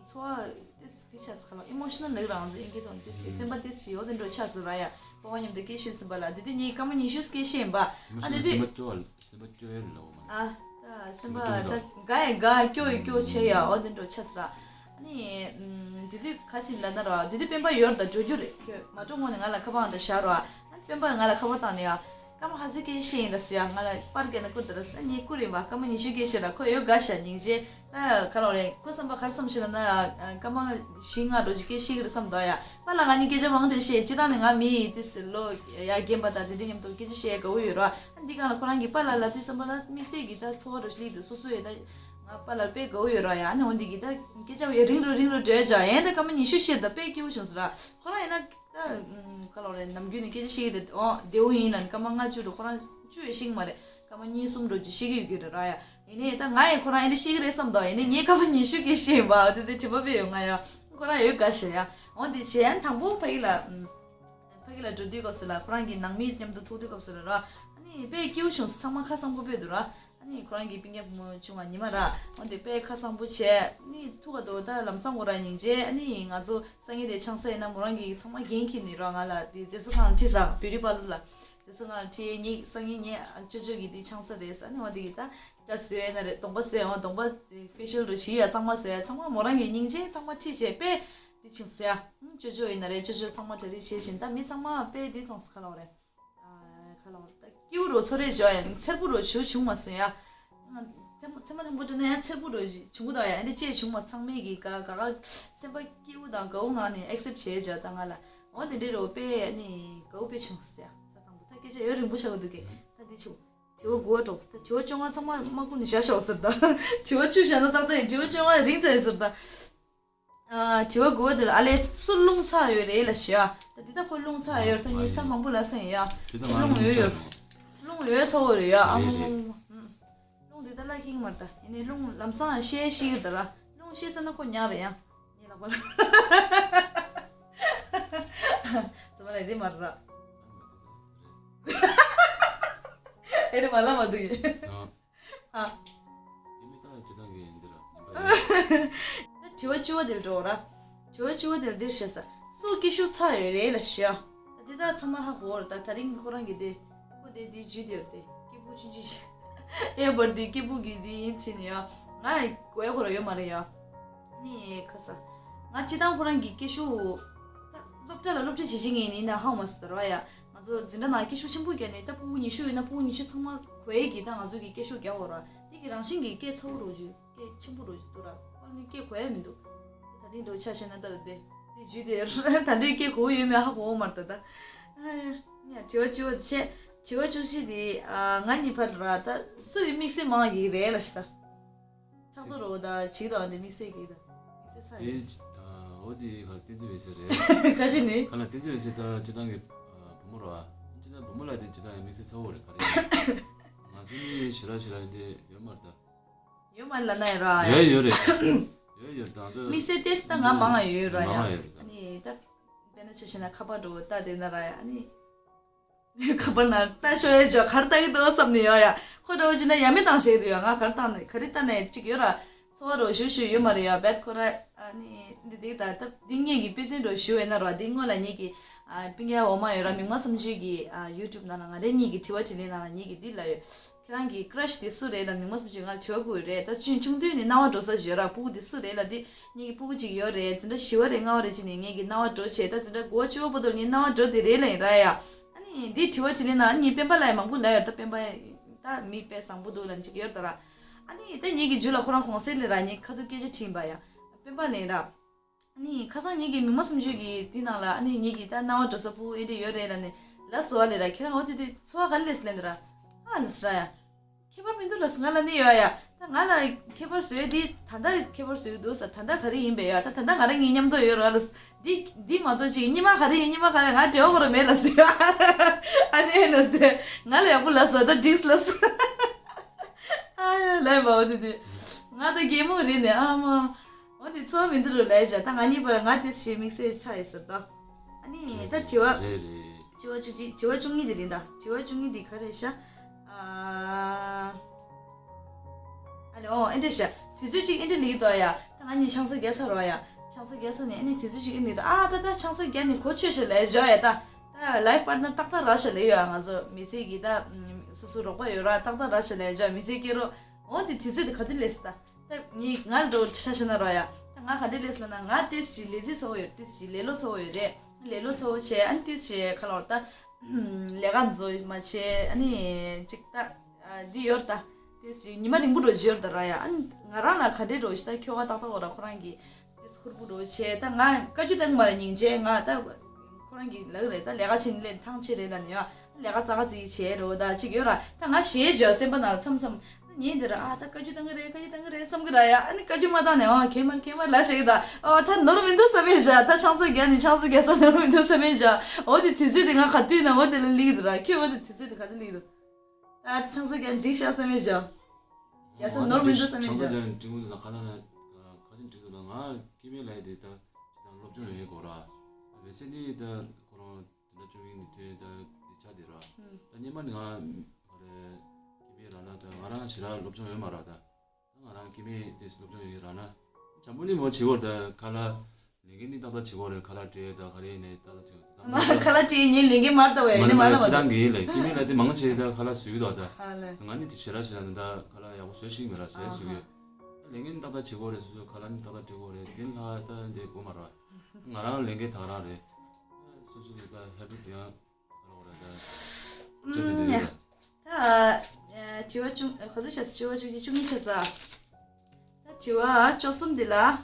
ཚོར་བ་དེ་དེ་ཆ་ས་ཁ་ལ་ཨི་མོ་ཤི་ནལ་ལབ་རང་ཚོ་ཨིན་སྐད་ཐོག་ནས་དེ་བཤད། སེམས་པ་དེ་བཤད་འོ་དེ་འདྲ་ཆགས་སོང་ར་ཡ། པ་ཕ་མཉམ་དུ་སྐད་བཤད་ཟིན་པ་ལ་དེ་དུས་ངས་སྐར་མ་ཉི་ཤུ་སྐད་བཤད་ཡིན་པ། ཨ་དེ་དུས། སེམས་པ་སྐྱོ་བ་སེམས་པ་སྐྱོ་ཡ་ལ་འོ་མ། ཨ། ད་སེམས་པ་ད་དགའ་ཡ་དགའ་སྐྱོ་ཡ་སྐྱོ་བྱེད་ཡ་འོ་དེ་འདྲ་ཆགས་སོང་ར། ཨ་ནི། དེ་དུས་ག་ཅིག་ལབ་ན་ར་དེ་དུས་སྤེན་པ་ཡོད་ར་ད་འགྲོ་རྒྱུ་རེད། ཁྱོད་མ་འགྲོ་སྔོན་ནས་ང་ལ་ཁ་པར་ཨང་འདྲ་བཞག་ར། ཨ་ནི་སྤེན་པ་ང་ལ་ཁ་པར་བཏང་ནས་ཡ། སྐར་མ་ག་ཚོད་སྐད་ཆ་བཤད་ཡིན་ད་ཟེར་ཡ། ང་ལ་པར་སྐད་ན་བསྐུར་ད་ར་ས་ངས་བསྐུར་ཡིན་པ། སྐར་མ་ཉི་ཤུ་སྐད་བཤད་ར་ཁོ་ཡོད་དགའ་ཤ་སྙིང་རྗེ། ད་ག་ལ་རེད། ཁོ་བསམ་པ་ག་རེ་བསམ་ཤེས་ན་ན་སྐར་མ་བཞི་ལྔ་འགྲོ་ཅིག་སྐད་བཤད་ཀྱི་རེད་བསམ་འདུག་ཡ། པཱ་ལགས་ང་གཉིས་སྐད་ཆ་མང་དྲགས་བཤད། སྤྱིར་བཏང་ནས་ང་མི་ཡི་ཏིས་ལོ་ཡ་རྒན་པ་དང་དེ་འདྲ་མཉམ་དུ་སྐད་ཆ་བཤད་དགའ་བོ་ཡོད་ར། ཨ་འདི་གང་ལ་ཁོ་རང་གི་པཱ་ལགས་ལབ་དུས་བསམ་པ་ལ་དམིགས་བསལ་གྱི་ད་ཚོར་བ་འདྲ་ཞིག་སླེབས་འདུག་སོ་སོ་ཡི་ད་ང་པཱ་ལགས་དཔེ་དགའ་བོ་ཡོད་ར་ཡ། ཨ་ནི་འོ་འདི་གི་ད་སྐད་ཆ་ཡ་རིང་རུ་རིང་རུ་འགྲོ་ཡ་ཅག་ཡན་ད་སྐར་མ་ཉི་ཤུ་བཤད་ད་དཔེ་སྐྱིད་པོ་བྱུང་སོང་ར། ཁོ་རང་ཡིན་ན་ད་ག་ལ་རེད། ནམ་རྒྱུན་ནས་སྐད་ཆ་བཤད་ཀྱི་ད་འོ་བདེ་བོ་ཡིན་ལ་སྐར་མ་ལྔ་བཅུ་འགྲོ་ཁོ་རང་བཅུ་ཡ་ཤིག་མ་རེད། སྐར་མ་གཉིས་གསུམ་འགྲོ་རྒྱུ་ཤེས་ཀྱི་ཡོད་ཀྱི་རེད་ར་ཡ། ཡིན་ནའི་ད་ང་ཡང་ཁོ་རང་ཨེ་འདྲ་ཤེས་ཀྱི་རེད་བསམ་དོ། ཡིན་ནའི་ངས་སྐར་མ་ཉི་ཤུ་གི་ཤེས་ཡིན་པ་འོ་དེ་དེ་དྲི་བ་དཔེ་ཡོད་ང་ཡ། ཁོ་རང་ཡོད་དགའ་ཤེས་ཡ། འོ་དེ་གཞན་དང་པོ་ཕ་གི་ལ་ཕ་གི་ལ་འགྲོ་དུས་སྐབས་སུ་ལ་ཁོ་རང་གི་ནང་མི་མཉམ་དུ་ཐུག་དུས་སྐབས་སུ་ལ་ར། ཨ་ནི་དཔེ་སྐྱིད་པོ་བྱུང་སོང་། ཚང་མ་ཁ་བཟང་པོ་དཔེ་འདུག་ར། ཨ་ ནི་ཁོ་རང་གི་སྤུན་ཀྱག་བུ་མོ་ཆུང་བ་ཉི་མ་ར། འོ་དེ་དཔེ་ཁ་བཟང་པོ་བྱས་ནི་ཐུག་ག་འདུག་ད་ལམ་སང་ཁོ་རང་སྙིང་རྗེ། ནི་ང་ཚོ་སང་ཉིན་དེ་ཆང་ས་ཡིན་ན་མོ་རང་གི་ཚང་མ་འགན་འཁྱེར་ནི་རོགས། ང་ལ་དེ་རྗེས་སུ་གང་ཁྲིད་ས་བེ་རི་པ་ལུ་ལ། རྗེས་སུ་ང་ཁྲིད་ངེད་སང་ཉིན་ངེད་ཅོ་ཅོ་གི་དེ་ཆང་ས་རེད་ས། ནི་འོ་དེ་གི་ད་སྐྲ་བཟོས་ན་རེད། གདོང་པ་བཟོས། འོ་གདོང་པ་ཕེ་ཤལ་རུ་ཞིག་ཡ་གཙང་མ་བཟོས། ཡ་ཚང་མ་མོ་རང་གི་སྙིང་རྗེ་ཚང་མ་ཁྲིད་བྱས་དཔེ་དེ་ཆུང་སོ་ཡ། ཅོ་ཅོ་ཡིན་ན་རེད། ཅོ་ཅོ་ཚང་མ་གྲ་སྒྲིག་བྱས་བཞིན་ད་མི་ཚང་མ་དཔེ་དེ་མཐོང་སོ་ཁ་ལོ་རེད། ཨ་ཁ་ལོ་ད་སྐྱིའུ་རོ་ཚོ་རེ་འཇོ་ཡ་ནི་ཚེར་པོ་རོ་ཆུ་བྱུང་མ་སོང་ཡ། ཐེམ་ཐེམ་ཐེམ་པོ་དུ་ན་ཡ་ཚེར་པོ་རོ་བྱུང་གི་ད་ཡ། ཨ་ནི་ཅེས་བྱུང་མ་ཚང་མས་གི་ག་ག་ག་སེམས་པ་སྐྱིའུ་དང་དགའ་བོ་ངང་ནས་ཨེག་སེབ་བྱས་འཇོ་ད་ང་ལ། འོ་དེ་འདྲའི་རོ་དཔེ་ཨ་ནི་དགའ་བོ་དཔེ་བྱུང་ཟེར་ཡ། ས་དང་པོ་ད་སྐད་ཆ་ཡོད་རིང་པོ་བྱ་གི་འདུག་གི། ད་འདི་བྱུང་། དྲི་བ་དགུ་བ་འགྲོ། ད་དྲི་བ་བཅོ་ལྔ་ཚང་མ་མ་ཁུ་ནས་བཞག་ཤོག་ཟེར་ད། དྲི་བ་བཅུ་བཞག་ན་ཏག་ཏག་ཡིན། དྲི་བ་བཅོ་ལྔ་རིང་དྲགས་ཟེར་ད། ཨ་དྲི་བ་དགུ་བ་དེ་ལ་ཨ་ལས་སུ་རླུང་ཚ་ཡོད་རེད་ལ་ཞེས་ཨ། ད་འདི་ད་ཁོ་རླུང་ཚ་ཡོད་ས་ཉིན་ཚ་མང་པོ་ལ་སེང་ཡ། དེ་ད་ང་རླུང་ཡོད་ཡོད། རླུང་ཡོད་ཚ་བོ་རེད་ཡ། ཨ་རེད་མོ་རེད། མོ་མོ། རླུང་འདི་ད་ལ་ཁེངས་མར་ད་ཡིན་ནའི་རླུང་ལམ་སང་ཤེས་ཤེས་ཀྱི་ད་ར། རླུང་ཤེས་ས་ན་ཁོ་ཉག་རེད་ཡ། ངའི་ལག་པ་ལ། ཚོ་མ་ལ་འདི་མར་ར། ཨེ་རེད་མ་ལ་མ་འདུག་ཡ། ཨ། དེ་མི་ལྟ་ཅི་ལྟ་གི་འདི་ར་ཉན་པ་ཡོད། ད་དྲི་བ་བཅུ་བ་དེར་འགྲོ་ར། དྲི་བ་བཅུ་བ་དེར་འདིར་བཤད་ས། སུ་སྐྱེ་ཤུགས་ཚ་ཡོད་རེད་ལ་ཞུ། ད་འདི་དག་ཚང་མ་ཧ་གོ་བར་ད་ད་རིང་ཁོ་རང་གི་དེ། ཁོ་དེ་དེ་བརྒྱུད་དེ་ཡོད་དེ་སྐྱེ་བུ་ཆུང་ཆུང་ཞིག་ཨེ་བར་དེ་སྐྱེ་བུ་གི་དེ་ཡིན་ཕྱིན་ཡ། ང་གོ་ཡ་ཁོ་ར་ཡོད་མ་རེད་ཡ། ནི་ཁ་ས། ང་སྤྱི་བཏང་ཁོ་རང་གི་སྐྱེ་ཤུགས། ད་སློབ་གྲྭ་ལ་སློབ་ཁྲིད་བྱེད་བྱེད་ངེས་ནི་ན་ཧ་མ་སི་ཏ་ར་ཡ། ང་ཚོ་འཛིན་གྲྭ་ནང་སྐད་ཤུགས་ཆེན་པོ་རྒྱག་ནས་ད་ཕྲུ་གུ་ཉི་ཤུ་ཡོད་ན་ཕྲུ་གུ་ཉི་ཤུ་ཚང་མ་གོ་ཡས་ཀྱི་ད་ང་ཚོ་གི་སྐད་ཤུགས་རྒྱག་འོ་ར། དེ་གི་རང་བཞིན་གྱི་སྐད་ཚ་བོ་རོ་ཅིག་སྐད་ཆེན་པོ་རོ་ཅིག་འདུག་ར། ཁོ་ནི་སྐད་གོ་ཡ་མི་འདུག་ད་རིང་འདྲ་ཆ་བཞག་ན་ད་ད་དེ་དེ་ཇུས་དེ་ད་འདོད་སྐད་གོ་ཡོད་མེད་ཧ་གོ་མ་ད་ད། ཨ་ཡ། ཡ་དྲི་བ་བཅུ་བ་བྱས། དྲི་བ་བཅུ་གཅིག་དེ་ང་གཉིས་བར་ར་ད་སུ་ཡི་དམིགས་བསལ་མང་གི་རེད་ལ་ཤི་ད། ཕྲག་དོག་རོ་ད་བྱིས་དང་དེ་དམིགས་བསལ་གྱི་ད་དམིགས་བསལ་ས་རེད། དེ་འོ་དེ་ག་བསྟན་འཛིན་འོད་ཟེར་རེད། ག་ཅི་ནི། ག་ལ་བསྟན་འཛིན་འོད་ཟེར་ད་སྤྱི་བཏང་གི་བུ་མོ་ར། སྤྱི་བཏང་བུ་མོ་ལ་དེ་སྤྱི་བཏང་གི་དམིགས་བསལ་ཚ་བོ་རེད་ག་རེ། ང་ཚོ་ནི་ཞེ་དྲག་ཞེ་དྲག་དེ་ཡོད་མ་རེད་ད། ཡོད་མ་ལ་ན་ཡ་ར་ཡ། ཡོད་ཡོད་རེད། ཡོད་ཡོད་ད་ང་ཚོ་དམིགས་བསལ་ཏེས་ད་ང་མང་ང་ཡོད་ར་ཡ། མང་ང་ཡོད་རེད་ད། ཨ་ནི་ད་དཔེར་ན་ཆ་བཞག་ན་ཁ་པར་འགྲོ་ལྟ་དེ་ན་ར་ཡ་ཨ་ནི། ཁ་པར་ནང་ལྟ་ཤོག་ཡ་ཇོ་གར་ལྟ་གི་འདུག་བསམ་ནས་ཡོད་ཡ། ཁོ་འདྲ་བོ་ཅི་ན་ཡ་མི་བཏང་ཤེས་འདུག་ཡ། ང་གར་བཏང་ནས་ག་རེ་ལྟ་ནས་ཅིག་ཡོད་ར། ཚོར་བ་རོ་ཞུ་ཞུ་ཡོད་མ་རེད་ཡ། བེད་ཁོ་ར་ཨ་ནི་འདི་འདི་ད་ད་འདི་ངེད་ཀྱི་དཔེ་མཚོན་འགྲོ་ཞུ་ཡོད་ན་ར། འདི་སྔོན་ལ་ངེད་ཀྱི་ཨ་སྤུན་ཀྱག་འོ་མ་ཡོད་ར་མིག་དམར་བསམ་ཆོས་ཀྱི་ཨ་ཡུ་ཊུབ་ནང་ལ་ང་རེ་གཉིས་ཀྱི་དྲི་བ་དྲིས་ལན་ནང་ལ་ངེད་ཀྱི་འདི་ལ་ཡོད། ཁྱེད་རང་གི་ཀྲ་ཤི་དེ་སུ་རེད་ལ་མིག་དམར་བསམ་ཆོས་ང་དྲི་བ་བསྐུར་ཡོད་རེད། ད་ཅུང་ཆུང་དུས་ནས་སྣང་བ་འགྲོ་ས་ཞིག་ཡོད་ར། ཕྲུ་གུ་དེ་སུ་རེད་ལ་འདི་ངེད་ཀྱི་ཕྲུ་གུ་ཅིག་ཡོད་རེད། འཛིན་གྲྭ་བཞི་བ་རེད་ལྔ་བ་རེད་ཅིག་ནས་ངེད་ཀྱི་སྣང་བ་འགྲོ་བྱས་ད་འཛིན་གྲྭ་དགུ་བ་བཅུ་བ་བར་དུ་ངའི་སྣང་བ་འགྲོ་དེ་རེད་ལ་ཡིན་ར་ཡ། ཨ་ནི་འདི་དྲི་བ་དྲིས་ལན་ནང་ངའི་སྤེན་པ་ལ་ཡང་མང་པོ་ལབ་ཡོད། ད་སྤེན་པ་ད་མི་དཔེ་བཟང་པོ་འདུག་ལབ་ཅིག་ཡོད་ད་ར། ཨ་ནི་ད་ངེད་ཀྱི་རྒྱུད་ལ་ཁོ་རང་གོང་གསལ་ལས་ར་ངེད་ཁ་ཐུག་སྐད་ཆ་དྲིས་པ་ཡ། སྤེན་པ་ལན་ར། ཨ་ནི་ཁ་སང་ངེད་ཀྱི་མིག་དམར་བསམ་ཆོས་ཀྱི་འདི་ནང་ལ་ཨ་ནི་ངེད་ཀྱི་ད་སྣང་བ་འགྲོ་ས་ཕྲུ་གུ་ཨེ་འདྲ་ཡོད་རེད་ལབ་ནས་ལབ་སོང་བ་ལས་ར། ཁྱེད་རང་འོ་དེ་དུས་ཚོར་བ་ག་རེ་སླེབས་སོང་ལབ་ན་ར། ཨ་ལབ་སོང་ར་ཡ། ཁྱད་པར་མི་འདུག་ལབ་སོང་ང་ལ་ནི་ཡོད་ཡ། ད་ང་ལ་ཁྱད་པར་བཟོས་དེ་ད་ལྟ་ཁྱད་པར་བཟོས་ཀྱི་འདུག་ས། ད་ལྟ་ག་རེ་ཡིན་པས་ཡ། ད་ད་ལྟ་ང་རང་གཉིས་མཉམ་དུ་ཡོད་ར་ལབ། འདི་འདི་མ་གཏོགས་ཅིག་གཉིས་མ་ག་རེ་ཡིན་གཉིས་མ་ག་རེ་ང་འབྲེལ་བ་ཁོ་རང་མེད་ལབ་སོང་ཡ། ཨ་ནི་ཨེ་ལབ་སྟེ་ང་ལ་ཡག་པོ་ལབ་སོང་ད་འགྲིགས་ལབ་སོང་། ཨ་ཡ་ལབ་པ་འོ་དེ་དེ་ང་ད་གད་མོ་རེད་ནས་ཨ་མ། འོ་དེ་ཚོར་བ་མི་འདུག་རོ་ལས་བྱ། ད་ང་གཉིས་བར་ང་དེ་ཞེས་དམིགས་བསལ་ཚ་ཡི་ཟེར་ཏོ། ཨ་ནི་ད་དྲི་བ་རེད་རེད། དྲི་བ་བཅུ་གཅིག་དྲི་བ་བཅུ་གཉིས་དེ་རེད་ད། དྲི་བ་བཅུ་གཉིས་དེ་ག་རེ་ཤ། ཨ་ཨ་ལེ་ཨོ་ཨེ་འདྲ་ཤ། དུས་ཚོད་ཅིག་ཨེ་འདྲ་ལིག་ཏོ་ཡ། ད་ང་གཉིས་ཆང་ས་རྒྱག་ས་རོ་ཡ། ཆང་ས་རྒྱག་ས་ནས་ཨ་ནི་དུས་ཚོད་ཅིག་ཨེ་ལིག་ཏོ། ཨ་ད་ད་ཆང་ས་རྒྱག་ནས་གོ་ཆོད་ཤ་ལས་བྱོས་ཡ་ད། ད་ལའིཕ་པར་ནར་ཏག་ཏག་རག་ཤ་ལས་ཡོད་ཡ། ང་ཚོ་མི་ཚེ་གི་ད་སོ་སོ་རོགས་པ་ཡོད་ར་ཏག་ཏག་རག་ཤ་ལས་བྱོས། མི་ཚེ་སྐྱེལ་རོགས། འོ་དེ་དུས་ཚོད་དེ་ག་དུས་ལས་སི་ད། ད་ངས་ང་ལ་འགྲོ་ཁྲ་ཤ་ན་རོ་ཡ། ད་ང་ག་འདྲས་ལས་སི་ལ་ན་ང་ཏིས་ཅི་ལས་རྩིས་ཚ་བོ་ཡོད། ཏིས་ཅི་ལས་ལོ་ཚ་བོ་ཡོད་རེད། ལས་ལོ་ཚ་བོ་བྱས་ཨ་ནི་ཏིས་ཅི་ཁ་ལོར་ད་ལས་ཀ་འཛོ་མ་བྱས་ཨ་ནི་ཅིག་ད་འདི་ཡོད་ད། ཏིས་ཅི་ཉི་མ་རིང་པོ་འགྲོ་ཅི་ཡོད་ད་ར་ཡ། ཨ་ནི་ང་རང་ལ་ག་འདྲས་འགྲོ་ཞི་ད་ཁྱོ་ག་ཏག་ཏག་བོ་ར་ཁོ་རང་གི་ཏིས་ཁུར་པོ་འགྲོ་བྱས་ད་ང་བཀའ་བཀྱོན་བཏང་མ་ར་སྙིང་རྗེ་ང་ད། ཁོ་རང་གིས་ལབ་རེད་ད། ལས་ཀ་བྱེད་ནི་ལས་ཐང་ཆད་རེད་ལབ་ནས་ཡོད། ལས་ཀ་ཙག་ཙིག་བྱས་རེད་འོ་ད་ཅིག་ཡོད་ར། ད་ང་ཞེད་བྱས་སེམས་པ་ནང་ལ་མཚམས་མཚམས་ད་ཉིན་འདི་ར་ཨ་ད་བཀའ་བཀྱོན་བཏང་གི་རེད། བཀའ་བཀྱོན་བཏང་གི་རེད་བསམ་གི་ར་ཡ། ཨ་ནི་བཀའ་བཀྱོན་མ་བཏང་ནས་ཨ་གད་མ་གད་མ་ལ་ཞིག་ད་ཨོ་ད་ནོར་མི་འདུག་བསམ་མེད་བཞག་ད་ཆང་ས་རྒྱག་ནས་ཆང་ས་རྒྱག་ས་ནོར་མི་འདུག་བསམ་མེད་བཞག་འོ་དེ་དུས་ཚོད་དེ་ང་ག་དུས་ན་འོ་དེ་ལ་ལིག་འདུག་ར། ཁྱོད་འོ་དེ་དུས་ཚོད་དེ་ག་དུས་ལིག་འདུག་ད་ཆང་ས་རྒྱག་འགྲིག་ཤག་བསམ་མེད་བཞག་རྒྱག་ས་ནོར་མི་འདུག་བསམ་མེད་བཞག་ཆང་ས་རྒྱག་ནས་འགྲིག་མི་འདུག་ད་ག་ན་ན་ག་ཚོད་འགྲིག་འདུག་ད་ང་སྐྱེ་དམན་ལ་ཡ་དེ་ད་ཅི་ད་སློབ་སྦྱོང་ཡོད་གོ་ར། བེ་སི་ནི་ད་ཁོ་རང་། དེ་འདྲ་བྱུང་ཡིན་ནི་དོན་དག་འདི་ཆ་དེ་ར། ད་སྙེ་མ་ནི་ང་ག་རེ་ མི་རག་ན་ད་ང་རང་ཞེ་དྲག་སློབ་སྦྱོང་ཡོད་མ་རེད་ད། ད་ང་རང་སྐྱེ་དམན་དེ་སློབ་སྦྱོང་ཡོད་རག་ན། བྱམས་པོ་ནི་མོ་བྱེད་དགོས་རེད་ད། ཁ་ལག་ལས་འགན་ནི་ཏག་ཏག་བྱེད་དགོས་རེད། ཁ་ལག་སྤྲད་ད་ག་རེ་ཡིན་ནའི་ཏག་ཏག་བྱེད་དགོས་ད། ཁ་ལག་སྤྲད་ཡིན་ལས་འགན་མ་རེད་ད། བས་ནི་མ་ལ་མ་ད་སྤྱི་བཏང་གི་ལས་སྐྱེ་དམན་ལ་དེ་མང་ཆེ་ད་ཁ་ལག་བཟོས་ཀྱི་འདུག་ད། ཨ་ལས། ང་ནི་དེ་ཞེ་དྲག་ཞེ་དྲག་ད་ཁ་ལག་ཡག་པོ་བཟོ་ཤེས་མེད་ར། བཟོས་བཟོས་ཀྱི་ཡོད། ལས་འགན་ཏག་ཏག་བྱེད་དགོས་རེད། སོ་སོ་ཁ་ལག་ནི་ཏག་ཏག་སྤྲད་དགོས་རེད། དེ་ལྷག་ད་འདི་དགོས་མ་རེད། ང་རང་ལས་འགན་ད་ག་རང་རེད། སོ་སོ་དེ་ད་ཧེ་བི་ཊི་ཡང་ད་ལོག་རེད་ད། ཅོ་ཨུམ་དེ་ཡ། ཡོད་ད། ད་དྲི་བ་བཅུ་ག་ཚོད་ཆགས་སོང་། དྲི་བ་བཅུ་གཅིག་བཅུ་གཉིས་ཆགས་སོང་། ད་དྲི་བ་བཅུ་གསུམ་འདི་ལ། ཨ།